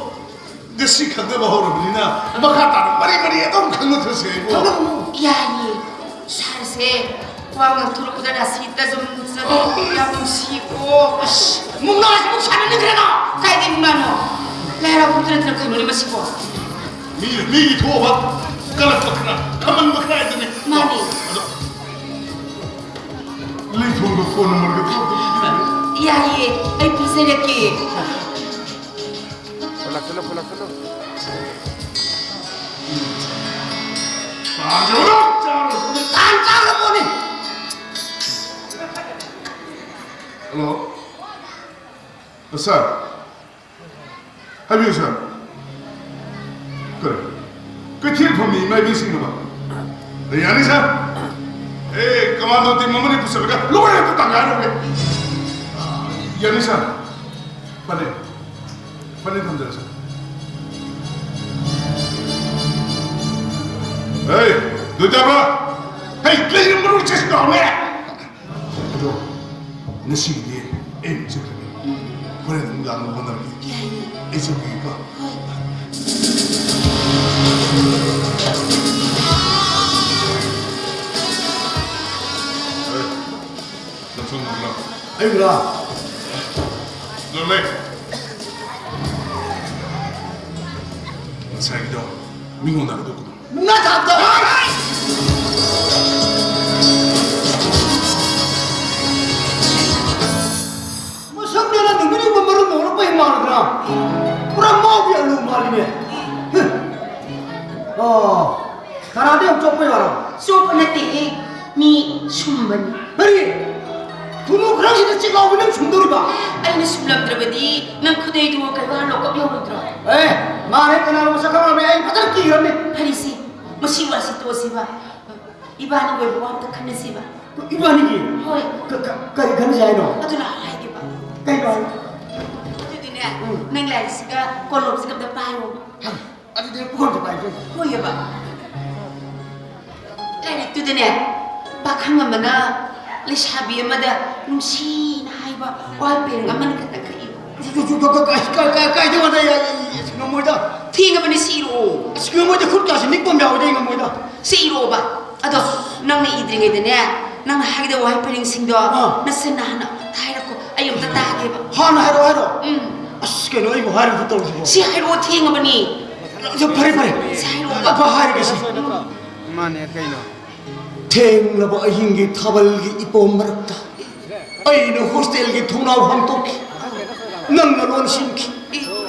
ꯉꯁꯤ ꯈꯪꯅꯕ ꯍꯧꯔꯕꯅꯤꯅ ꯃꯈꯥ ꯇꯥꯅ ꯃꯔꯤ ꯃꯔꯤ ꯑꯗꯨꯝ ꯈꯪꯅꯊꯁꯦ ꯍꯥꯏꯕꯣ꯫ ꯌꯥꯏꯌꯦ꯫ ꯁꯥꯔꯁꯦ ꯋꯥ ꯉꯥꯡꯊꯣꯔꯛꯄꯗ ꯔꯥꯁꯤ ꯇꯖꯃꯨꯛ ꯆꯠꯂꯦ꯫ ꯌꯥꯝ ꯅꯨꯡꯁꯤꯀꯣ꯫ ꯑꯁ, ꯃꯨꯛꯅꯥꯁꯦ ꯑꯃꯨꯛ ꯁꯥꯟꯅꯅꯤꯡꯈ꯭ꯔꯦꯗ꯫ ꯀꯥꯏꯗꯩ ꯃꯨꯛꯅꯥꯅꯣ? ꯂꯥꯏ ꯍꯔꯥꯎꯕꯗ ꯅꯠꯇꯅ ꯀꯩꯅꯣꯅꯦ ꯃꯁꯤꯕꯣ? ꯃꯤ, ꯃꯤꯒꯤ ꯊꯣꯛꯑꯕ ꯀꯜꯂꯛꯄ ꯈꯔ, ꯈꯝꯍꯟꯕ ꯈꯔ ꯍꯥꯏꯗꯨꯅꯤ꯫ ꯃꯥꯅꯤ꯫ ꯑꯗꯣ ꯂꯩꯐꯝꯒ ꯐꯣꯟ ꯅꯝꯕꯔꯒ ꯊꯣꯛꯇꯕ ꯌꯥꯏꯌꯦ, ꯑꯩ ꯄꯤꯖꯔꯛꯀꯦ꯫ Phone ꯂꯥꯛꯁꯜꯂꯣ, phone ꯂꯥꯛꯁꯜꯂꯣ꯫ ꯇꯥꯟ ꯆꯥꯔꯕꯣꯅꯦ? ꯍꯜꯂꯣ꯫ ꯁꯥꯔ꯫ ꯍꯥꯏꯕꯤꯌꯨ, ꯁꯥꯔ꯫ ꯀꯔꯤ? ꯀꯩꯊꯦꯜ ꯐꯝꯃꯤ ꯏꯃꯥ ꯏꯕꯦꯟꯁꯤꯡꯅꯕ? ꯑꯦ, ꯌꯥꯅꯤ, ꯁꯥꯔ꯫ ꯑꯦ, ꯀꯃꯥꯟꯗꯣ ꯇꯤꯝ ꯑꯃꯅꯤ ꯄꯨꯁꯜꯂꯒ ꯂꯣꯏꯅ ꯑꯝꯇ ꯇꯥꯟꯒꯥꯏꯔꯨꯒꯦ꯫ ꯌꯥꯅꯤ, ꯁꯥꯔ꯫ ꯐꯅꯤ꯫ ꯐꯅꯤ, ꯊꯝꯖꯔꯦ, ꯁꯥꯔ꯫ ꯑꯦ, ꯗꯨꯏꯇꯥꯕ꯭ꯔꯥ? ꯍꯩ, ꯀꯩꯅꯣ ꯃꯔꯨ ꯆꯦꯁ ꯇꯧꯔꯝꯃꯦ? ꯑꯗꯣ ꯉꯁꯤꯒꯤꯗꯤ ꯑꯩ ꯑꯃꯨꯛ ꯆꯠꯈ꯭ꯔꯒꯦ꯫ ꯍꯣꯔꯦꯟ ꯑꯃꯨꯛ ꯂꯥꯛꯅꯕ ꯍꯣꯠꯅꯔꯒꯦ꯫ ꯌꯥꯏꯌꯦ꯫ ꯑꯩ ꯆꯠꯈ꯭ꯔꯒꯦꯀꯣ꯫ ꯍꯣꯏ꯫ ꯍꯣꯏ꯫ ꯅꯪꯁꯨ ꯂꯩꯕ꯭ꯔꯥ? ꯂꯣꯏꯃꯩ꯫ ꯉꯁꯥꯏꯒꯤꯗꯣ ꯃꯤꯉꯣꯟꯗ ꯍꯥꯏꯗꯣꯛꯀꯅꯨ꯫ ꯃꯨꯛꯅꯥ ꯊꯥꯕꯗꯣ! ꯃꯁꯝꯗꯨꯅ ꯅꯨꯃꯤꯠ ꯌꯨꯡꯕ ꯃꯔꯨꯝ ꯂꯧꯔꯛꯄ ꯍꯦꯛ ꯃꯥꯟꯅꯗ꯭ꯔꯥ? ꯄꯨꯔꯥ ꯃꯥꯎꯒꯤ ꯑꯂꯨ ꯃꯥꯜꯂꯤꯅꯦ꯫ ꯍ꯫ ꯑꯣ, ꯀꯅꯥꯗ ꯌꯥꯝ ꯆꯣꯞꯄ ꯌꯥꯔꯣ? ꯆꯣꯞꯄ ꯅꯠꯇꯦꯍꯦ, ꯃꯤ ꯁꯨꯝꯕꯅꯤ꯫ ꯀꯔꯤ? ꯊꯨꯝꯃꯣꯛ ꯈꯔꯁꯤꯗ ꯆꯦꯛ ꯂꯥꯎꯕ ꯅꯪ ꯁꯨꯝꯗꯣꯔꯤꯕ? ꯑꯩꯅ ꯁꯨꯝꯂꯝꯗ꯭ꯔꯕꯗꯤ ꯅꯪ ꯈꯨꯗꯩꯗꯨ ꯀꯩꯕꯥ ꯂꯣꯀꯞ ꯌꯧꯔꯣꯏꯗ꯭ꯔꯣ? ꯑꯦ, ꯃꯥꯅꯦ, ꯀꯅꯥꯅꯣ ꯃꯁꯛ ꯈꯪꯉꯝꯃꯦ? ꯑꯩ ꯐꯖꯅ ꯀꯤꯈ꯭ꯔꯕꯅꯤ꯫ ꯐꯔꯦꯁꯦ, ꯃꯁꯤ ꯋꯥꯁꯤ ꯇꯣꯛꯑꯁꯤꯕ꯫ ꯏꯕꯥꯅꯤ ꯑꯣꯏꯕ ꯋꯥ ꯑꯝꯇ ꯈꯟꯅꯁꯤꯕ꯫ ꯏꯕꯥꯅꯤꯒꯤ? ꯍꯣꯏ꯫ ꯀ-, ꯀ-, ꯀꯔꯤ ꯈꯟꯅꯁꯤ ꯍꯥꯏꯅꯣ? ꯑꯗꯨꯅ ꯍꯥꯏꯒꯦꯕ꯫ ꯀꯩꯅꯣ ꯍꯥꯏ-? ꯑꯗꯨꯗꯤꯅꯦ, ꯎꯝ꯫ ꯅꯪ ꯂꯥꯏꯔꯤꯛꯁꯤꯒ ꯀꯣꯂꯣꯝꯁꯤꯒ ꯑꯝꯇ ꯄꯥꯏꯌꯣ꯫ ꯑꯗꯨꯗꯤ ꯑꯩ ꯄꯨꯈꯝꯁꯦ ꯄꯥꯏꯒꯦ꯫ ꯍꯣꯏꯑꯕ꯫ ꯂꯥꯏꯔꯤꯛꯇꯨꯗꯅꯦ, ꯄꯥꯈꯪ ꯑꯃꯅ ꯂꯩꯁꯥꯕꯤ ꯑꯃꯗ ꯅꯨꯡꯁꯤꯅ ꯍꯥꯏꯕ ꯋꯥꯍꯩ ꯄꯔꯦꯡ ꯑꯃꯅꯤ ꯈꯛꯇꯪ ꯈꯛ ꯏꯌꯨ꯫ ꯀ-, ꯀ-, ꯀ-, ꯀ-, ꯀ-, ꯀ-, ꯀꯥꯏꯗꯩ ꯋꯥꯗ ꯑꯩ, ꯑꯩ, ꯑꯩ ꯉꯝꯃꯣꯏꯗ꯫ ꯊꯦꯡꯉꯕꯅꯤ, ꯁꯤ ꯏꯔꯛꯑꯣ꯫ ꯑꯁ, ꯉꯝꯃꯣꯏꯗ, ꯈꯨꯠ ꯀꯥꯁꯦ ꯅꯤꯛꯄ ꯑꯃ ꯌꯥꯎꯋꯤꯗ, ꯑꯩ ꯉꯝꯃꯣꯏꯗ꯫ ꯁꯤ ꯏꯔꯛꯑꯣꯕ꯫ ꯑꯗꯣ ꯅꯪꯅ ꯏꯗ꯭ꯔꯤꯉꯩꯗꯅꯦ, ꯅꯪꯅ ꯍꯥꯏꯒꯗꯕ ꯋꯥꯍꯩ ꯄꯔꯦꯡꯁꯤꯡꯗꯣ ꯑꯥ꯫ ꯅꯁꯟꯅ ꯍꯥꯟꯅ ꯑꯝꯇ ꯍꯥꯏꯔꯛꯀꯣ꯫ ꯑꯩ ꯑꯝꯇ ꯇꯥꯒꯦꯕ꯫ ꯍꯥꯟꯅ ꯍꯥꯏꯔꯛꯑꯣ ꯍꯥꯏꯔꯣ? ꯎꯝ꯫ ꯑꯁ, ꯀꯩꯅꯣ ꯑꯩꯕꯨ ꯍꯥꯏꯔꯤꯕ ꯇꯧꯔꯤꯁꯤꯕꯣ? ꯁꯤ ꯍꯥꯏꯔꯛꯑꯣ, ꯊꯦꯡꯉꯕꯅꯤ꯫ ꯑꯗꯣ ꯐꯔꯦ, ꯐꯔꯦ꯫ ꯁꯤ ꯍꯥꯏꯔꯛꯑꯣꯕ꯫ ꯑꯐ ꯍꯥꯏꯔꯒꯦꯁꯦ꯫ ꯃꯥꯅꯦ, ꯀꯩꯅꯣ? ꯊꯦꯡꯂꯕ ꯑꯍꯤꯡꯒꯤ ꯊꯥꯕꯜꯒꯤ ꯏꯄꯣꯝ ꯃꯔꯛꯇ ꯑꯩꯅ ꯍꯣꯁꯇꯦꯜꯒꯤ ꯊꯣꯡꯅꯥꯎ ꯍꯥꯡꯗꯣꯛꯈꯤ꯫ ꯅꯪꯅ ꯂꯣꯟꯁꯤꯟꯈꯤ꯫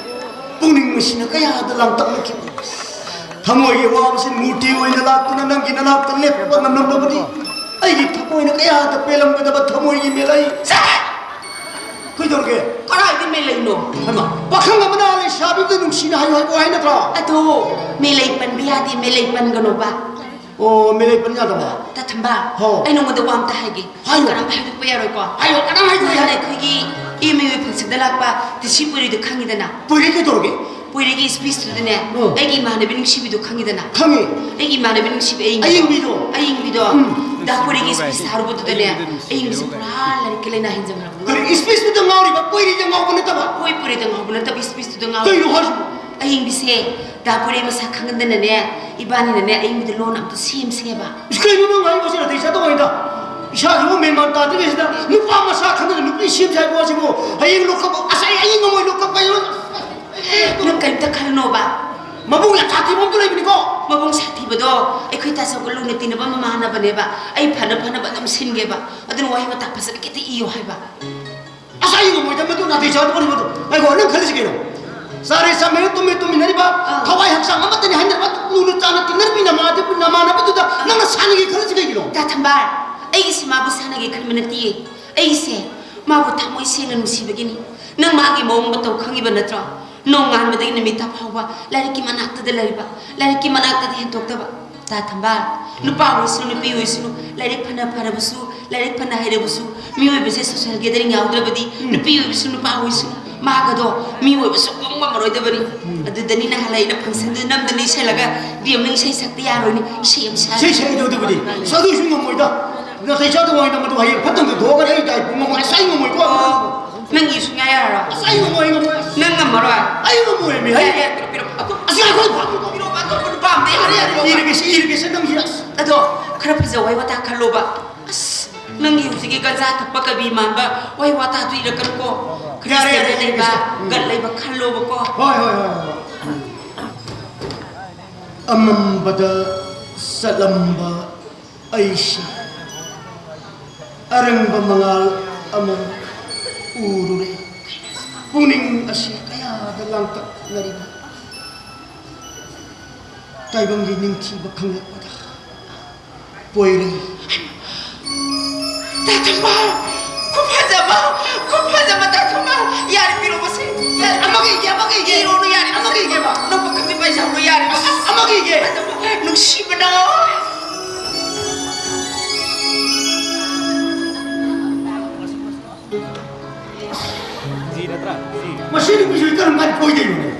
ꯄꯨꯛꯅꯤꯡ ꯑꯁꯤꯅ ꯀꯌꯥꯗ ꯂꯥꯡꯇꯛꯅꯈꯤ꯫ ꯊꯃꯣꯏꯒꯤ ꯑꯋꯥꯕꯁꯤ ꯃꯨꯔꯇꯤ ꯑꯣꯏꯅ ꯂꯥꯛꯇꯨꯅ ꯅꯪꯒꯤ ꯅꯅꯥꯛꯇ ꯂꯦꯞꯄ ꯉꯝꯂꯝꯂꯕꯗꯤ ꯑꯩꯒꯤ ꯊꯃꯣꯏꯅ ꯀꯌꯥꯗ ꯄꯦꯜꯂꯝꯒꯗꯕ ꯊꯃꯣꯏꯒꯤ ꯃꯦꯂꯩ꯫ ꯁꯦ! ꯀꯩꯗꯧꯔꯒꯦ? ꯀꯗꯥꯏꯗ ꯃꯦꯂꯩꯅꯣ? ꯍꯩꯃꯥ, ꯄꯥꯈꯪ ꯑꯃꯅ ꯂꯩꯁꯥꯕꯤꯗ ꯅꯨꯡꯁꯤꯅ ꯍꯥꯏꯌꯨ ꯍꯥꯏꯕ ꯋꯥꯍꯩ ꯅꯠꯇ꯭ꯔꯣ? ꯑꯗꯣ ꯃꯦꯂꯩ ꯄꯟꯕ ꯌꯥꯗꯦ, ꯃꯦꯂꯩ ꯄꯟꯒꯅꯣꯕ꯫ ꯑꯣ, ꯃꯦꯂꯩ ꯄꯟ ꯌꯥꯗꯕ? ꯇꯥꯊꯝꯕ, ꯍꯣ꯫ ꯑꯩ ꯅꯉꯣꯟꯗ ꯋꯥ ꯑꯝꯇ ꯍꯥꯏꯒꯦ꯫ ꯍꯥꯏꯌꯣ꯫ ꯀꯅꯥꯝꯇ ꯍꯥꯏꯗꯣꯛꯄ ꯌꯥꯔꯣꯏꯀꯣ? ꯍꯥꯏꯌꯣ, ꯀꯅꯥꯝ ꯍꯥꯏꯗꯣꯛꯑꯣꯏ ꯍꯥꯏꯌꯣ꯫ ꯍꯥꯟꯅ ꯑꯩꯈꯣꯏꯒꯤ ꯑꯦꯝ ꯌꯨ ꯐꯪꯁꯟꯗ ꯂꯥꯛꯄ ꯗꯤ ꯁꯤ ꯄꯨꯔꯤꯗꯣ ꯈꯪꯉꯤꯗꯅ? ꯄꯨꯔꯤ ꯀꯩꯗꯧꯔꯒꯦ? ꯄꯨꯔꯤꯒꯤ ꯁ꯭ꯄꯤꯆꯇꯨꯗꯅꯦ, ꯎꯝ꯫ ꯑꯩꯒꯤ ꯏꯃꯥꯟꯅꯕꯤ ꯅꯨꯡꯁꯤꯕꯤꯗꯣ ꯈꯪꯉꯤꯗꯅ? ꯈꯪꯉꯤ꯫ ꯑꯩꯒꯤ ꯏꯃꯥꯟꯅꯕꯤ ꯅꯨꯡꯁꯤꯕꯤ ꯑꯌꯤꯡꯕꯤꯗꯣ꯫ ꯑꯌꯤꯡꯕꯤꯗꯣ? ꯎꯝ꯫ ꯗꯥ ꯄꯨꯔꯤꯒꯤ ꯁ꯭ꯄꯤꯆ ꯊꯥꯔꯨꯕꯗꯨꯗꯅꯦ, ꯑꯌꯤꯡꯕꯤꯁꯦ ꯄꯨꯔꯥ ꯂꯥꯏꯔꯤꯛꯀꯤ ꯂꯥꯏꯅꯥ ꯍꯦꯟꯖꯟꯈ꯭ꯔꯕ꯫ ꯀꯔꯤ ꯁ꯭ꯄꯤꯆꯇꯨꯗ ꯉꯥꯎꯔꯤꯕ? ꯄꯨꯔꯤꯗ ꯉꯥꯎꯕ ꯅꯠꯇꯕ? ꯍꯣꯏ, ꯄꯨꯔꯤꯗ ꯉꯥꯎꯕ ꯅꯠꯇꯕ ꯁ꯭ꯄꯤꯆꯇꯨꯗ ꯉꯥꯎꯔꯤꯕ꯫ ꯀꯩꯅꯣ ꯍꯥꯏꯁꯤꯕꯣ? ꯑꯌꯤꯡꯕꯤꯁꯦ ꯗꯥ ꯄꯨꯔꯤ ꯃꯁꯛ ꯈꯪꯍꯟꯗꯅꯅꯦ, ꯏꯕꯥꯅꯤꯅꯅꯦ, ꯑꯌꯤꯡꯕꯤꯗ ꯂꯣꯟ ꯑꯝꯇ ꯁꯦꯝꯁꯦꯕ꯫ ꯏꯁ, ꯀꯩꯅꯣ ꯅꯪ ꯍꯥꯏꯔꯤꯕꯁꯦ? ꯅꯥꯇꯩ ꯆꯥꯗꯕ ꯋꯥꯅꯤꯗ꯫ ꯏꯁꯥꯁꯤꯕꯨ ꯃꯦꯟ ꯃꯥꯟ ꯇꯥꯗ꯭ꯔꯤꯉꯩꯁꯤꯗ ꯅꯨꯄꯥ ꯃꯆꯥ ꯈꯪꯗꯅ ꯅꯨꯄꯤ ꯁꯦꯝꯁꯦ ꯍꯥꯏꯕ ꯋꯥꯁꯤꯕꯨ ꯍꯌꯦꯡ ꯂꯣꯛꯈꯠꯄ ꯑꯁ ꯑꯩ ꯑꯩ ꯉꯝꯃꯣꯏ ꯂꯣꯛꯈꯠꯄ ꯑꯩ ꯅꯪ ꯀꯔꯤꯝꯇ ꯈꯜꯂꯨꯅꯣꯕ꯫ ꯃꯕꯨꯡ ꯌꯥꯝ ꯁꯥꯊꯤꯕ ꯑꯃꯁꯨ ꯂꯩꯕꯅꯤꯀꯣ꯫ ꯃꯕꯨꯡ ꯁꯥꯊꯤꯕꯗꯣ ꯑꯩꯈꯣꯏ ꯇꯥꯆꯧꯒ ꯂꯨꯅ ꯇꯤꯟꯅꯕ ꯃꯃꯥꯟꯅꯕꯅꯦꯕ꯫ ꯑꯩ ꯐꯅ ꯐꯅꯕ ꯑꯗꯨꯝ ꯁꯤꯟꯒꯦꯕ꯫ ꯑꯗꯨꯅ ꯋꯥꯍꯩ ꯋꯥꯇꯥ ꯐꯖꯅ ꯈꯤꯇ ꯏꯌꯣ ꯍꯥꯏꯕ꯫ ꯑꯁ ꯑꯩ ꯉꯝꯃꯣꯏꯗ ꯃꯗꯨ ꯅꯥꯇꯩ ꯆꯥꯗꯕꯅꯤ ꯃꯗꯨ꯫ ꯉꯥꯏꯈꯣ ꯅꯪ ꯈꯜꯂꯤꯁꯤ ꯀꯩꯅꯣ? ꯆꯥꯔꯦ ꯆꯥꯃꯤꯟꯅ ꯇꯨꯝꯃꯦ ꯇꯨꯝꯃꯤꯟꯅꯔꯤꯕ ꯑꯥ꯫ ꯊꯋꯥꯏ ꯍꯛꯆꯥꯡ ꯑꯃꯠꯇꯅꯤ ꯍꯥꯏꯅꯔꯤꯕ ꯂꯨꯅ ꯆꯥꯟꯅ ꯇꯤꯟꯅꯔꯤꯕꯤ ꯅꯃꯥꯟꯅꯕ ꯅꯃꯥꯟꯅꯕꯗꯨꯗ ꯅꯪꯅ ꯁꯥꯟꯅꯒꯦ ꯈꯜꯂꯤꯁꯤ ꯀꯩꯒꯤꯅꯣ? ꯇꯥ ꯊꯝꯕꯥꯜ, ꯑꯩꯒꯤꯁꯤ ꯃꯥꯕꯨ ꯁꯥꯟꯅꯒꯦ ꯈꯟꯕ ꯅꯠꯇꯤꯌꯦ꯫ ꯑꯩꯁꯦ ꯃꯥꯕꯨ ꯊꯃꯣꯏ ꯁꯦꯡꯅ ꯅꯨꯡꯁꯤꯕꯒꯤꯅꯤ꯫ ꯅꯪ ꯃꯥꯒꯤ ꯃꯑꯣꯡ ꯃꯇꯧ ꯈꯪꯉꯤꯕ ꯅꯠꯇ꯭ꯔꯣ? ꯅꯣꯡꯉꯥꯟꯕꯗꯒꯤ ꯅꯨꯃꯤꯠ ꯇꯥ ꯐꯥꯎꯕ ꯂꯥꯏꯔꯤꯛꯀꯤ ꯃꯅꯥꯛꯇꯗ ꯂꯩꯕ, ꯂꯥꯏꯔꯤꯛꯀꯤ ꯃꯅꯥꯛꯇꯗꯤ ꯍꯦꯟꯗꯣꯛꯇꯕ꯫ ꯇꯥ ꯊꯝꯕꯥꯜ, ꯅꯨꯄꯥ ꯑꯣꯏꯁꯅꯨ ꯅꯨꯄꯤ ꯑꯣꯏꯁꯅꯨ, ꯂꯥꯏꯔꯤꯛ ꯐꯅ ꯐꯔꯕꯁꯨ, ꯂꯥꯏꯔꯤꯛ ꯐꯅ ꯍꯩꯔꯕꯁꯨ, ꯃꯤꯑꯣꯏꯕꯁꯦ ꯁꯣꯁꯤꯌꯦꯜ ꯒꯦꯗꯔꯤꯡ ꯌꯥꯎꯗ꯭ꯔꯕꯗꯤ ꯎꯝ꯫ ꯅꯨꯄꯤ ꯑꯣꯏꯕꯁꯨ ꯅꯨꯄꯥ ꯑꯣꯏꯁꯅꯨ ꯃꯥꯒꯗꯣ ꯃꯤ ꯑꯣꯏꯕꯁꯨ ꯉꯝ ꯉꯝꯃꯔꯣꯏꯗꯕꯅꯤ꯫ ꯎꯝ꯫ ꯑꯗꯨꯗꯅꯤ ꯅꯍꯥꯟ ꯑꯩꯅ ꯐꯪꯁꯟꯗꯨꯗ ꯅꯝꯗꯅ ꯏꯁꯩꯂꯒ ꯕꯤ ꯑꯦꯝꯅ ꯏꯁꯩ ꯁꯛꯇ ꯌꯥꯔꯣꯏꯅꯦ꯫ ꯏꯁꯩ ꯑꯃ ꯁꯛ ꯏꯁꯩ ꯁꯛꯏꯗꯣ ꯑꯗꯨꯕꯨꯗꯤ꯫ ꯑꯁ ꯑꯗꯨꯏꯁꯨ ꯉꯝꯃꯣꯏꯗ꯫ ꯅꯥꯇꯩ ꯆꯥꯗꯕ ꯋꯥꯅꯤꯗ ꯃꯗꯨ ꯍꯌꯦꯡ ꯐꯠꯇ ꯅꯨꯡꯗ ꯊꯣꯛꯑꯒ ꯑꯩ ꯇꯥꯏ ꯉꯝꯃꯣꯏ ꯑꯁ ꯑꯩ ꯉꯝꯃꯣꯏꯀꯣ꯫ ꯑꯣ, ꯅꯪꯒꯤ ꯁꯨꯡꯌꯥ ꯌꯥꯔꯔꯣꯏ꯫ ꯑꯁ ꯑꯩ ꯉꯝꯃꯣꯏ ꯑꯩ ꯉꯝꯃꯣꯏ꯫ ꯅꯪ ꯉꯝꯃꯔꯣꯏ꯫ ꯑꯩ ꯉꯝꯃꯣꯏ ꯃꯤ ꯍꯩ꯫ ꯌꯥꯔꯦ, ꯌꯥꯔꯦ, ꯄꯤꯔꯣ, ꯄꯤꯔꯣ꯫ ꯑꯇꯣꯞꯄ ꯑꯁ ꯉꯥꯏꯈꯣ꯫ ꯄꯤꯔꯣ, ꯑꯇꯣꯞꯄ ꯅꯨꯄꯥ ꯑꯝꯇ ꯌꯥꯔꯦ, ꯌꯥꯔꯦ, ꯌꯥꯔꯦ, ꯏꯔꯒꯦꯁꯦ ꯏꯔꯒꯦꯁꯦ ꯅꯪꯒꯤ ꯑꯁ꯫ ꯑꯗꯣ ꯈꯔ ꯐꯖꯕ ꯋꯥꯍꯩ ꯋꯥꯇꯥ ꯈꯜꯂꯣꯕ꯫ ꯑꯁ, ꯅꯪꯒꯤ ꯍꯧꯖꯤꯛꯀꯤ ꯒꯟꯖꯥ ꯊꯛꯄ ꯀꯕꯤ ꯃꯥꯟꯕ ꯋꯥꯍꯩ ꯋꯥꯇꯥꯗꯨ ꯏꯔꯛꯀꯅꯨꯀꯣ꯫ ꯌꯥꯔꯦ, ꯌꯥꯔꯦ, ꯈ꯭ꯔꯤꯁꯇꯤꯌꯥꯟꯗ ꯂꯩꯕ, ꯏꯔꯒꯦꯁꯦ꯫ ꯎꯝ꯫ ꯒꯠ ꯂꯩꯕ ꯈꯜꯂꯣꯕꯀꯣ꯫ ꯍꯣꯏ, ꯍꯣꯏ, ꯍꯣꯏ, ꯍꯣꯏ꯫ ꯑꯃꯝꯕꯗ ꯆꯠꯂꯝꯕ ꯑꯩꯁꯦ ꯑꯔꯪꯕ ꯃꯉꯥꯜ ꯑꯃ ꯎꯔꯨꯔꯦ꯫ ꯄꯨꯛꯅꯤꯡ ꯑꯁꯤ ꯀꯌꯥꯗ ꯂꯥꯡꯇꯛꯅꯔꯤꯕ ꯇꯥꯏꯕꯪꯒꯤ ꯅꯤꯡꯊꯤꯕ ꯈꯪꯂꯛꯄꯗ ꯄꯣꯏꯔꯦ꯫ ꯇꯥ ꯊꯝꯕꯥꯜ! ꯈꯨꯐꯖꯕ! ꯈꯨꯐꯖꯕ ꯇꯥ ꯊꯝꯕꯥꯜ! ꯌꯥꯔꯦ, ꯄꯤꯔꯛꯑꯣꯁꯦ꯫ ꯌꯥꯔꯦ꯫ ꯑꯃꯒ ꯏꯒꯦ, ꯑꯃꯒ ꯏꯒꯦ꯫ ꯏꯔꯣꯅꯨ, ꯌꯥꯔꯦ꯫ ꯑꯃꯒ ꯏꯒꯦꯕ꯫ ꯅꯣꯛꯄ ꯈꯪꯕꯤ ꯄꯩꯁꯥ ꯍꯧꯔꯣ, ꯌꯥꯔꯦꯕ꯫ ꯑꯁ, ꯑꯃꯒ ꯏꯒꯦ꯫ ꯐꯖꯕ, ꯅꯨꯡꯁꯤꯕꯅ꯫ ꯃꯁꯤ ꯅꯨꯄꯤꯁꯤ ꯀꯔꯝ ꯀꯥꯟꯗ ꯀꯣꯏꯗꯣꯏꯅꯣꯅꯦ?